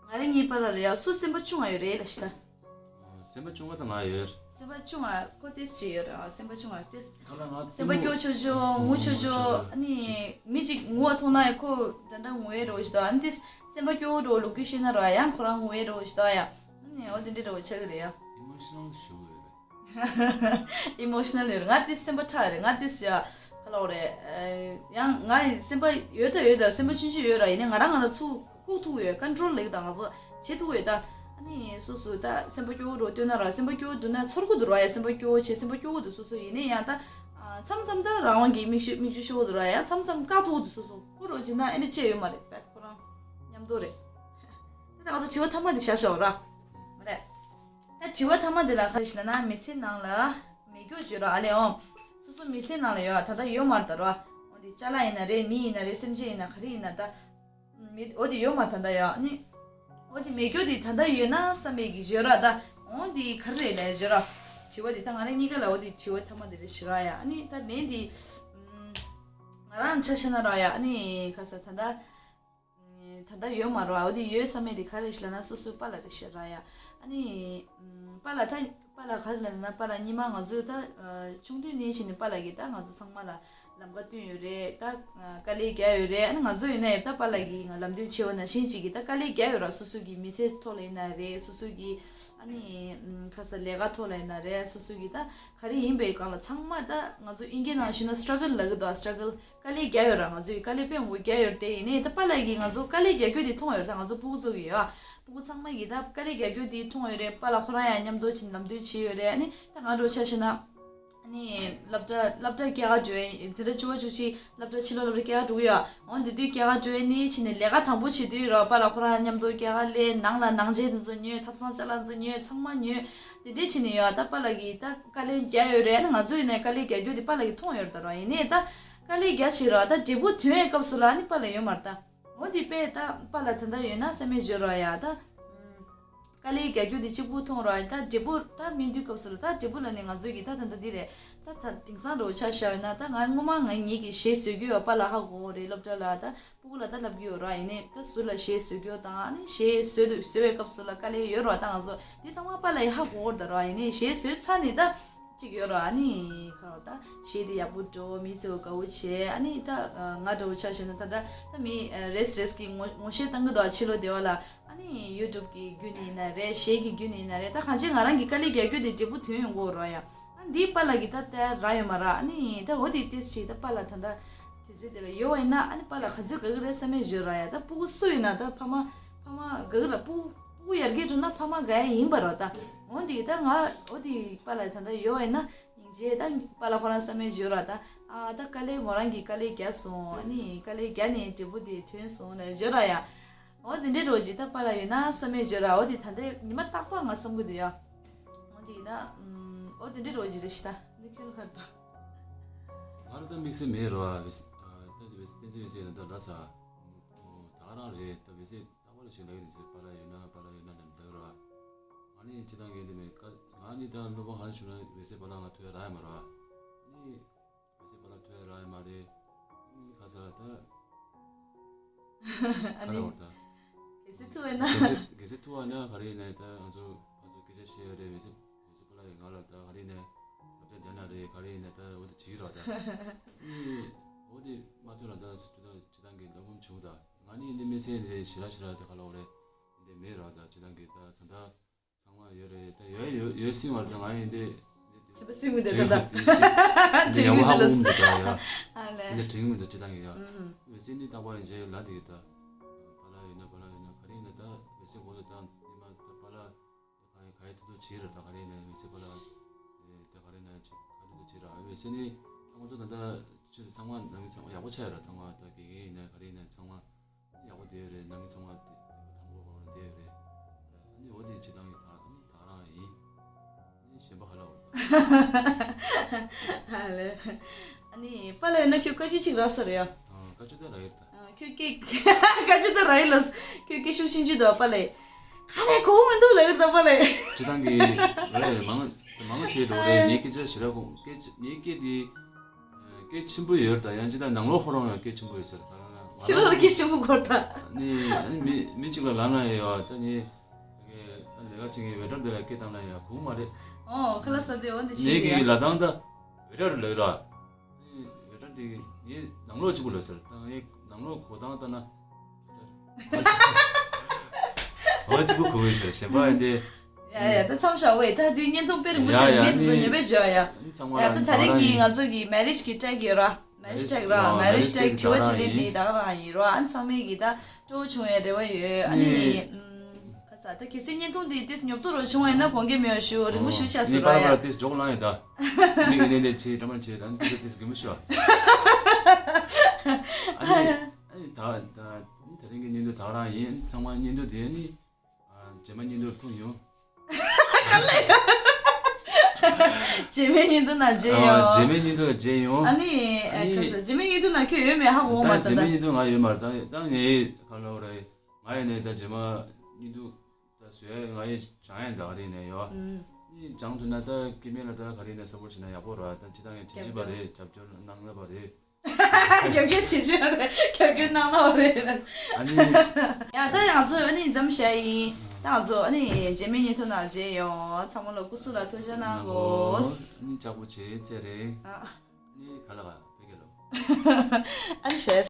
ང་རང་གཉིས་པ་ལ་ལ་ཡ་སུ་སེམས་པ་ཆུང་བ་ཡོད་རེད་ལ་ཤི་ད། སེམས་པ་ཆུང་བ་ད་ང་ཡོད། སེམས་པ་ཆུང་བ་ཁོ་ཏེས་ཅི་ཡོད་རེད། ཨ། སེམས་པ་ཆུང་བ་ཏེས། ཁ་ལ་ང་སེམས་པ་སྐྱོ་ཆོ་ཆོ་ངུ་ཆོ་ཆོ། ཨ་ནི་མི་གཅིག་ངུ་བ་མཐོང་ན་ཡ་ཁོ་འདྲ་འདྲ་ངུ་ཡས་རོ་ཞི་ད། ཨ་ནི་ཏེས་སེམས་པ་སྐྱོ་བོ་རོ་ལུག་གུ་ཤེས་ན་རོ་ཡང་ཁོ་རང་ངུ་ཡས་རོ་ཞི་ད་ཡ། ཨ་ནི་འོ་དེ་འདྲ་རོ་ཆགས་ཀྱི་རེད་ཡ། ཨི་མོ་ཤི་ནལ་ཞུ་ཡོད་རེད། ཨི་མོ་ཤི་ནལ་ཡོད་རེད། ང་ཏེས་སེམས་པ་ཁྲག་རེད། ང་ཏེས་ཡ་ཁ་ལོ་རེད། ཡང་ང་སེམས་པ་ཡོད་ད་ཡོད་ད། སེམས་པ་ཆུང་ཆུང་ཡོད་ར། ཡིན་ནའི་ང་རང་ང་རང་ཚུགས་བཀུག་ཐུབ་ཡོད། ཀོན་ཊོལ་ལེགས་དང་ང་ཚོ་བྱེད་ཐུབ་ཡོད་ད། ཨ་ནི་སོ་སོ་ད་སེམས་པ་སྐྱོ་བོ་རོ་སྟོན་ན་ར། སེམས་པ་སྐྱོ་བོ་འདུག་ན་ཚོར་གི་འདུག་ར་ཡ། སེམས་པ་སྐྱོ་བོ་བྱེད། སེམས་པ་སྐྱོ་བོ་འདུག་སོ་སོ། ཡིན་ནའི་ཡང་ད་མཚམས་མཚམས་ད་རང་དབང་གིས་མིག་ཤེས་མིག་ཆུ་ཤོར་གི་འདུག་ར་ཡ། མཚམས་མཚམས་བཀག་ཐུབ་གི་འདུག་སོ་སོ། ཁོ་རོ་བྱེད་ན་ཨེ་འདྲ་ཅི་ཡོད་མ་རེད། བད་ཁོ་རང་མཉམ་དུ་རེད། ད་ང་ཚོ་དྲི་བ་ཐ་མ་འདི་བཞག་བཞག་ར། མ་རེད། ད་དྲི་བ་ཐ་མ་འདི་ལ་ག་རེ་ཞིག་ལབ་ན་མི་ཚེ་ནང་ལ་མེ་སྒྱོགས་བརྗོད་ར་ཨ་ལེ་ཨོ། སོ་སོ་མི་ཚེ་ནང་ལ་ཡོད་ད་ལྟ་ཡོད་མ་རེད་ད་ར། འོ་འདི་ཅ་ལག་ཡིན་ན་རེད། མི་ཡིན་ན་རེད། སེམས་ཅན་ཡིན་ན་ག་རེ་ཡིན་ན་ད། མི་འོ་འདི་ཡོད་མ་ད་ལྟ་ཡོད་ནི། འོ་འདི་མེ་སྒྱོགས་འདི་ད་ལྟ་ཡོད་ན་བསམ་པའི་གི་བརྗོད་ར་ད། འོ་འདི་ག་རེ་རེད་ལབ་བརྗོད་ར། དྲི་བ་འདི་ད་ང་རེ་གཉིས་ཀ་ལ་འོ་འདི་དྲི་བ་ཐ་མ་འདི་རེད་ཞུ་ར་ཡ། ཨ་ནི་ད་ལན་འདི། ང་རང་ཆ་བཞག་ན་ར་ཡ། ཨ་ནི་ཁ་ས་ད་ལྟ། ད་ལྟ་ཡོད་མ་རེད་བ། འོ་དེ་ཡོད་བསམ་མེད་དེ་ག་རེ་ཞིག་ལབ་ན་སོ་སོའི་པཱ་ལགས་རེད་ཤག་ར་ཡ། ཨ་ནི་པཱ་ལགས་ད་པཱ་ལགས་ག་རེ་ལབ་ན་པཱ་ལགས་སྔོན་མ་ང་ཚོས་ད་ཆུང་དུས་ནས་བྱས་ནས་པཱ་ལགས་ཀྱིས་ད་ང་ཚོ་ཚང་མ་ལ་ལམ་ཁ་སྟོན་ཡོད་རེད། ད་དཀའ་ལས་བརྒྱབ་ཡོད་རེད། ཨ་ནི་ང་ཚོ་ཡིན་ན་ཡང་ད་པཱ་ལགས་ཀྱིས་ང་ལམ་སྟོན་བྱས་པ་ནང་བཞིན་ཅིག་གིས་ད་དཀའ་ལས་བརྒྱབ་ཡོད་ར། སོ་སོ་གི་མི་ཚེ་ཐོག་ལ་ཡིན་ན་རེད། སོ་སོ་གི་ཨ་ནི་ཁ་ས་ལས་ཀ་ཐོག་ལ་ཡིན་ན་རེད། སོ་སོ་གི་ད་ག་རེ་ཡིན་པའི་སྒང་ལ་ཚང་མ་ད་ང་ཚོ་ཨིན་སྐད་ནང་ཞུས་ན་སི་ཊྲ་གལ་ལབ་གི་འདུག་སི་ཊྲ་གལ། དཀའ་ལས་བརྒྱབ་ཡོད་ར། ང་ཚོས་དཀའ་ལས་དཔེ་མང་པོ་བརྒྱབ་ཡོད་རེད་དེ། ཡིན་ནའི་ད་པཱ་ལགས་ཀྱིས་ང་ཚོ་དཀའ་ལས་རྒྱག་རྒྱུ་དེ་མཐོང་ཡོད་རེད། ད་ང་ཚོ་སྤུ་གུ་ཚོ་གིས་ཡ། སྤུ་གུ་ཚང་མ་གིས་ད་དཀའ་ལས་རྒྱག་རྒྱུ་དེ་མཐོང་ཡོད་རེད། པཱ་ལགས་ཁོ་རང་ཡང་མཉམ་དུ་ཕྱིན་ལམ་སྟོན་བྱས་ཡོད་རེད། ཨ་ནི་ད་ང་འདྲ་བོ་ཆ་བཞག་ན། ཨ་ནི་སློབ་གྲྭ་སློབ་གྲྭ་སྐྱེལ་ག་འགྲོ་ཡ་ཡིན། འཛིན་གྲྭ་བཅུ་པ་བཅུ་གཅིག་སློབ་གྲྭ་ཕྱི་ལོགས་སློབ་གྲྭ་སྐྱེལ་ག་འགྲོ་གི་ཡོད། འོ་འདི་དུས་སྐྱེལ་ག་འགྲོ་ཡ་ནི་ཕྱིན་ནས་ལས་ཀ་དང་པོ་བྱེད་དུས་ར་པཱ་ལགས་ཁོ་རང་མཉམ་དུ་སྐྱེལ་ག་སླེབས། ནང་ལ་ནང་ཆས་དེ་ཚོ་ཉོས། ཐབ་ཚང་ཅ་ལག་ཚོ་ཉོས། ཚང་མ་ཉོས། དེ་འདྲས་བྱས་ནས་ཡོད། ད་པཱ་ལགས་ཀྱིས་ད་དཀའ་ལས་རྒྱག་ཡོད་རེད། ཨ་ནི་ང་ཚོ་ཡིན་ནའི་དཀའ་ལས་རྒྱག་རྒྱུ་དེ་པཱ་ལགས་ཀྱིས་མཐོང་ཡོད་རེད་ད་ར། ཡིན་ནའི་ད་དཀའ་ལས་རྒྱག་བྱས་ར་ད་འབྲས་བུ་ཐོན་ཡས་སྐབས་སུ་ལ་ཨ་ནི་པཱ་ལགས་ཡོད་མ་རེད་ད། འོ་དེ་དཔེ་ད་པཱ་ལགས་ད་ལྟ་ཡོད་ན་བསམ་ཡས་བརྗོད་ར་ཡ་ད། དཀའ་ལས་རྒྱག་རྒྱུ་དེ་གཅིག་པུ་མཐོང་ར་ཡ། ད་འབྲས་བུ་ད་སྨིན་དུས་སྐབས་སུ་ལ་ད་འབྲས་བུ་ལ་ནི་ང་ཚོ་གིས་ད་ད་ལྟ་འདི་རེད། ད་ད་དེང་སང་འདྲ་བོ་ཆ་བཞག་ཡོད་ན་ད་ང་སྔོན་མ་ང་ཉིད་ཀྱིས་གཞས་བཟོ་གི་ཡོད། པཱ་ལགས་ཧ་གོ་གི་རེད། སློབ་གྲྭ་ལ་ད། སྤུ་གུ་ལ་ད་ལབ་ཀྱི་ཡོད་ར། ཡིན་ནའི་ད་ཟུར་ལ་གཞས་བཟོ་རྒྱུ་དང་ཨ་ནི་གཞས་བཟོ་དུས་བཟོ་བའི་སྐབས་སུ་ལ་དཀའ་ལས་ཡོད་ར། ད་ང་ཚོ་འདི་ཚང་མ་པཱ་ལགས་ཡིས་ཧ་གོ་གི་རེད་ད་ར། ཡིན་ནའི་གཞས་བཟོས་ཚར་ནས་ད་ཅིག་ཡོད་ར། ཨ་ནི་ཁ་རོ་ད་གཞས་དེ་ཡག་པོ་འགྲོ། མི་ཚོས་དགའ་བོ་བྱས། ཨ་ནི་ད་ང་འདྲ་བོ་ཆ་བཞག་ན་ད་ད་ད་མི་རེས་རེས་ཀྱིས་ངོ་ངོ་ཤེས་བཏང་གི་འདུག་ཕྱི་ལོགས་སྡེ་བ་ལ། ཨ་ནི་ཡུ་ཊུབ་ཀྱི་བརྒྱུད་ནས་ཡིན་ན་རེད། གཞས་ཀྱི་བརྒྱུད་ནས་ཡིན་ན་རེད། ད་གང་ཅི་ང་རང་གི་དཀའ་ལས་རྒྱག་རྒྱུ་དེ་འབྲས་བུ་ཐོན་ཡོང་གི་ཡོད་ར་ཡ། ཨ་འདིའི་པཱ་ལགས་ཀྱིས་ད་ལྟ་རག་ཡོད་མ་ར། ཨ་ནི་ད་འོ་དེ་ཏེས་ཆེ་ད་པཱ་ལགས་ད་ལྟ་དུས་ཚོད་དེ་ལ་ཡོད་པ་ཡིན་ན་ཨ་ནི་པཱ་ལགས་ག་ཚོད་དགའ་གི་རེད་བསམ་ཡས་བརྗོད་ར་ཡ། ད་སྤུ་གུ་སུ་ཡིན་ན་ད་ཕ་མ་ཕ་མ་དགའ་གི་ར། སྤུ་སྤུ་གུ་ཡར་རྒྱས་འགྲོ་ན་ཕ་མ་དགའ་ཡ་ཡིན་པ་ར་ད། འོ་དེ་ད་ང་འོ་དེ་པཱ་ལགས་ད་ལྟ་ཡོད་པ་ཡིན་ན་སྙིང་རྗེ་ད་པཱ་ལགས་ཁོ་རང་བསམ་ཡས་བརྗོད་ར་ད། ཨ་ད་དཀའ་ལས་མོ་རང་གིས་དཀའ་ལས་རྒྱག་སོང་། ཨ་ནི་དཀའ་ལས་རྒྱག་ནས་འབྲས་བུ་དེ་ཐོན་སོང་ལབ་བརྗོད་ར་ཡ། འོ་དེ་འདྲའི་རོ་ཅིག་ད་པཱ་ལགས་ཡོད་ན་བསམ་ཡས་བརྗོད་ར། འོ་དེ་ད་ལྟའི་ཉི་མ་རྟག་པར་ང་བསམ་གི་འདུག་ཡ། འོ་དེ་ཡིན་ན་ཨམ། འོ་དེ་འདྲའི་རོ་ཅིག་རེད་ཤི་ད། འདི་ཁྱོད་ལ་ཁར་ད། ང་ལ་ད་དམིགས་བསལ་མེད་རོ། ཨ་བེ་སི་ཨ་ད་བེ་སི་བསྟན་འཛིན་བེ་སི་ཡོད་ན་ད་འདྲ་ས། ད་ག་རང་རེད། ད་བེ་སི་རྟག་པར་ཞིག་ལབ་ཡོད་ནི་ཅེ་པཱ་ལགས་ཡོད་ན་པཱ་ལགས་ཡོད་ན་ལབ་རོ། ང་ནི་སྤྱི་བཏང་གི་འདི་མེད་ཀ། ང་ནི་ད་སློབ་དཔོན་གང་བྱུང་ན་བེ་སི་པཱ་ལགས་ང་ཐུག་ཡ་རག་ཡ་མ་རོ། ཨ་ནི། བེ་སི་པཱ་ལགས་ཐུག་ཡ་རག་ཡ་མ་རེད། ཨ་ནི་ཁ་ས་ད། ཨ་ནི། ཁ་ལ་བར་ད། གལ་སྲིད་ཐུག་པ་ན། གལ་སྲིད་གལ་སྲིད་ཐུག་པ་ན་ག་རེ་ཡིན་ནའི་ད་ང་ཚོ་ཕར་ཚུར་སྐད་ཆ་བཤད་ཡ་རེད། བེ་སི་བེ་སི་པཱ་ལགས་ཡིས་ང་ལ་ད་ག་རེ་ཡིན་ནའི་སློབ་གྲྭ་རྒྱག་ན་རེད། ག་རེ་ཡིན་ནའི་ད་འོ་ད་བྱེད་རོགས་ད། ཨ་ནི་འོ་དེ་མ་ཐོན་ལ་ད་སྤྱི་བཏང་གི་ལམ་ལམ་བྱུང་ད། ང་ནི་འདི་མི་སེ་འདི་ཞེ་དྲག་ཞེ་དྲག་དེ་ག་ལ་འོ་རེད། འདི་མེད་རོགས་ད། སྤྱི་བཏང་གི་ད་ད་ད། ཚང་མ་ཡོད་རེད། ད་ཡོད་ཡོད་ཡོད་སྲིད་པ་རེད། ང་ཡིན་ཏེ། ཁྱད་པར་སྲིད་མི་འདུག་ད་ལྟ། དྲན་གི་ཡག་པོ་ཧ་གོ་མི་འདུག་ད་ཡ། ཨ་ལས། འདི་དྲན་གི་མི་འདུག་སྤྱི་བཏང་གི་ཡ། ཨུམ། ཡོད་སྲིད་ནི་རྟག་པར་ཡིན་ཅེ་ལ་དེ་གི་ད། པཱ་ལགས་ཡོད་ན་པཱ་ལགས་ཡོད་ན་ག་རེ་ཡིན་ན་ད་ཡོད་སྲིད་གོ་ལ་ད་ནི་མ་ད་པཱ་ལགས་ག་ཡ་ག་ཡ་ཐུག་ཐུག་བྱེད་རེད། ད་ག་རེ་ཡིན་ན་ཡོད་སྲིད་པཱ་ལགས་ད་ག་རེ་ན་ཅི་ག་ཐུག་ཐུག་བྱེད་ར། ཡོད་སྲིད་ནི་ ཁོང་ཚོ་ད་ལྟ་ཕྱིར་ཚང་མ་ནང་གི་ཚང་མ་ཡག་པོ་ཆགས་ཡོད་ར། ཚང་མ་ད་དགེ་རྒན་ཡིན་ན་ག་རེ་ཡིན་ན་ཚང་མ་ཡག་པོ་བསྡད་ཡོད་རེད། ནང་གི་ཚང་མ་དེ་དང་པོ་བར་བསྡད་ཡོད་རེད། ཨ་ནི་འོ་དེ་བྱེད་སྟངས་ཀྱི་ད་ཨ་ནི་ད་རང་ཡིན། ཨ་ནི་གཞན་པ་ཧ་ལ་འོ། ཨ་ལེ། ཨ་ནི་པཱ་ལགས་ན་ཁྱོད་བཀའ་བཀྱོན་ཅིག་རག་ས་རེད་ཡ། ཨ་བཀའ་བཀྱོན་ད་རག་ཡོད་ད། ཨ་ཁྱོད་སྐད་བཀའ་བཀྱོན་ད་རག་ཡོད་ལ། ཁྱོད་སྐད་ཤུགས་ཆུང་ཆུང་འདུག་པཱ་ལགས། ཁ་ནས་གོ་མི་འདུག་ལབ་ཡོད་ད་པཱ་ལགས། སྤྱི་བཏང་གི་རེད། མང་མང་བྱས་འགྲོ་རེད། ངའི་སྐད་ཆ་ཞེ་དྲག་གོ་སྐད་ཆ་ངའི་སྐད་དེ། སྐད་ཆེན་པོ་ཡོད་ད། ཡང་ཅི་ད་ནང་ལོགས་ཁོ་རང་ལ་སྐད་ཆེན་པོ་ཡོད་ཟེར། ཕྱི་ལོགས་ལ་སྐད་ཆེན་པོ་གོ་ད། ནི་ནི་མི་མི་གཅིག་ལ་ལབ་ན་ཡོད་ད། ནི་ལས་ཀ་བྱེད་མཁན་ཝེ་ཊར་དེ་ལ་སྐད་བཏང་ན་ཡང་གོ་མ་རེད། ཨོ་ཁ་ལག་ཟ་དུས་འོ་འདི་ནི་ཤེས་གི་ཡ། ལབ་སྟངས་ད་ཝེ་ཊར་ལབ་ར། ནི་ཝེ་ཊར་དེ་ངའི་ནང་ལོགས་གཅིག་པུ་ལབ་ཟེར། ད་ངའི་ནང་ལོགས་གོ་སྟངས་ལྟ་ན། འོ་གཅིག་པུ་གོ་གི་ཟེར། གཞན་པ་ཡང་དེ། ཡ་ཡ་ད་མཚམས་བཞག་ཝེ། ད་དེ་བརྙན་ཐུང་དཔེ་རིང་པོ་ཡ་ཞིག་ཡ་མེད་ནི་ཚོ་ཉེ་བའི་བརྗོད་ཡ། ཚང་མ་ཡ་ད་ད་རེས་ཀྱི་ང་ཚོ་གི་མེ་རེཇ་གི་ཊེག་ཡོད་ར། མེ་རེཇ་ཊེག་ར། མེ་རེཇ་ཊེག་དྲི་བ་དྲིས་ལན་དེ་ད་ག་རང་ཡིན་ར། ཨ་ཚང་མས་གི་ད་སྤྲོ་བོ་བྱུང་བའི་རེ་བ་ཡོད། ཨ་ནི་ཁ་ས་ད་གལ་སྲིད་བརྙན་ཐུང་དེ་ཏིས་ཉོབ་ཏོ་རོ་བྱུང་བ་ཡིན་ན་དགོངས་འགལ་མེད་པ་ཞུ། རིང་མོ་ཞུ་ཤ་ཟེར་ར་ཡ། ཏིས་འཇོག་ལང་ཡོད་ད། མི་གི་ནས་ནས་ཆེ་འདྲ་མ་ཆེ་ད་ཏིས་ཏིས་གི་མི་ཤོ། ཨ་ནི་ཨ་ནི་ད་ད་ད་རིང་གི་བརྙན་ཐུང་ད་ག་རང་ཡིན། ཚང་མ་བརྙན་ཐུང་དེ་ནི། རྗེས་མ་བརྙན་ཐུང་ལ་ཐུག་ཡོང་། རྗེས་མའི་བརྙན་ཐུང་ནང་མཇལ་ཡོང་། རྗེས་མའི་བརྙན་ཐུང་ལ་མཇལ་ཡོང་། ཨ་ནི་ཨ་ནི་ཁ་ས་རྗེས་མའི་བརྙན་ཐུང་ནང་ཁྱོད་ཡོད་མེད་ཧ་གོ་མ་ད་ད། རྗེས་མའི་བརྙན་ཐུང་ང་ཡོད་མ་རེད། ད་ད་ངའི་ཁ་ལོ་རེད། ང་ཡོད་ནས་ད་རྗེས་མ་བརྙན་ཐུང་ད་བཟོས་ང་ཡི་བྱང་ཡན་ད་ག་རེ་ནས་ཡོད། ཨ་ནི་བྱང་ཐུབ་ན་ད་སྐྱེ་དམན་ལ་ད་ག་རེ་ནས་སབ་པོར་བྱས་ན་ཡག་པོ་རེད། ད་ཅི་ད་ངས་དྲན་གྱི་པ་རེད། རྒྱབ་སྐྱོར་གནང་ན་པ་རེད། རྒྱབ་སྐྱོར་བྱེད་ཀྱི་ཡོད་རེད། རྒྱབ་སྐྱོར་གནང་གནང་བ་རེད། ཨ་ནི། ཡ་ད་ང་ཚོ་ཨ་ནི་མཚམས་བཞག་ཡིན། ད་ང་ཚོ་ཨ་ནི་རྗེས་མའི་བརྙན་ཐུང་ནང་མཇལ་ཡོང་། ཚང་མ་ལ་སྐུ་གཟུགས་ལ་ཐུགས་ཅག་གནང་གོ། ཨ་ནི་ལྕགས་པོ་བྱེད་ཚེ་རིང་། ཨ་ནི་ག་ལ་ག་ཕེབས་ཀྱི་ལོ། ཨ་ནི་ཞེས།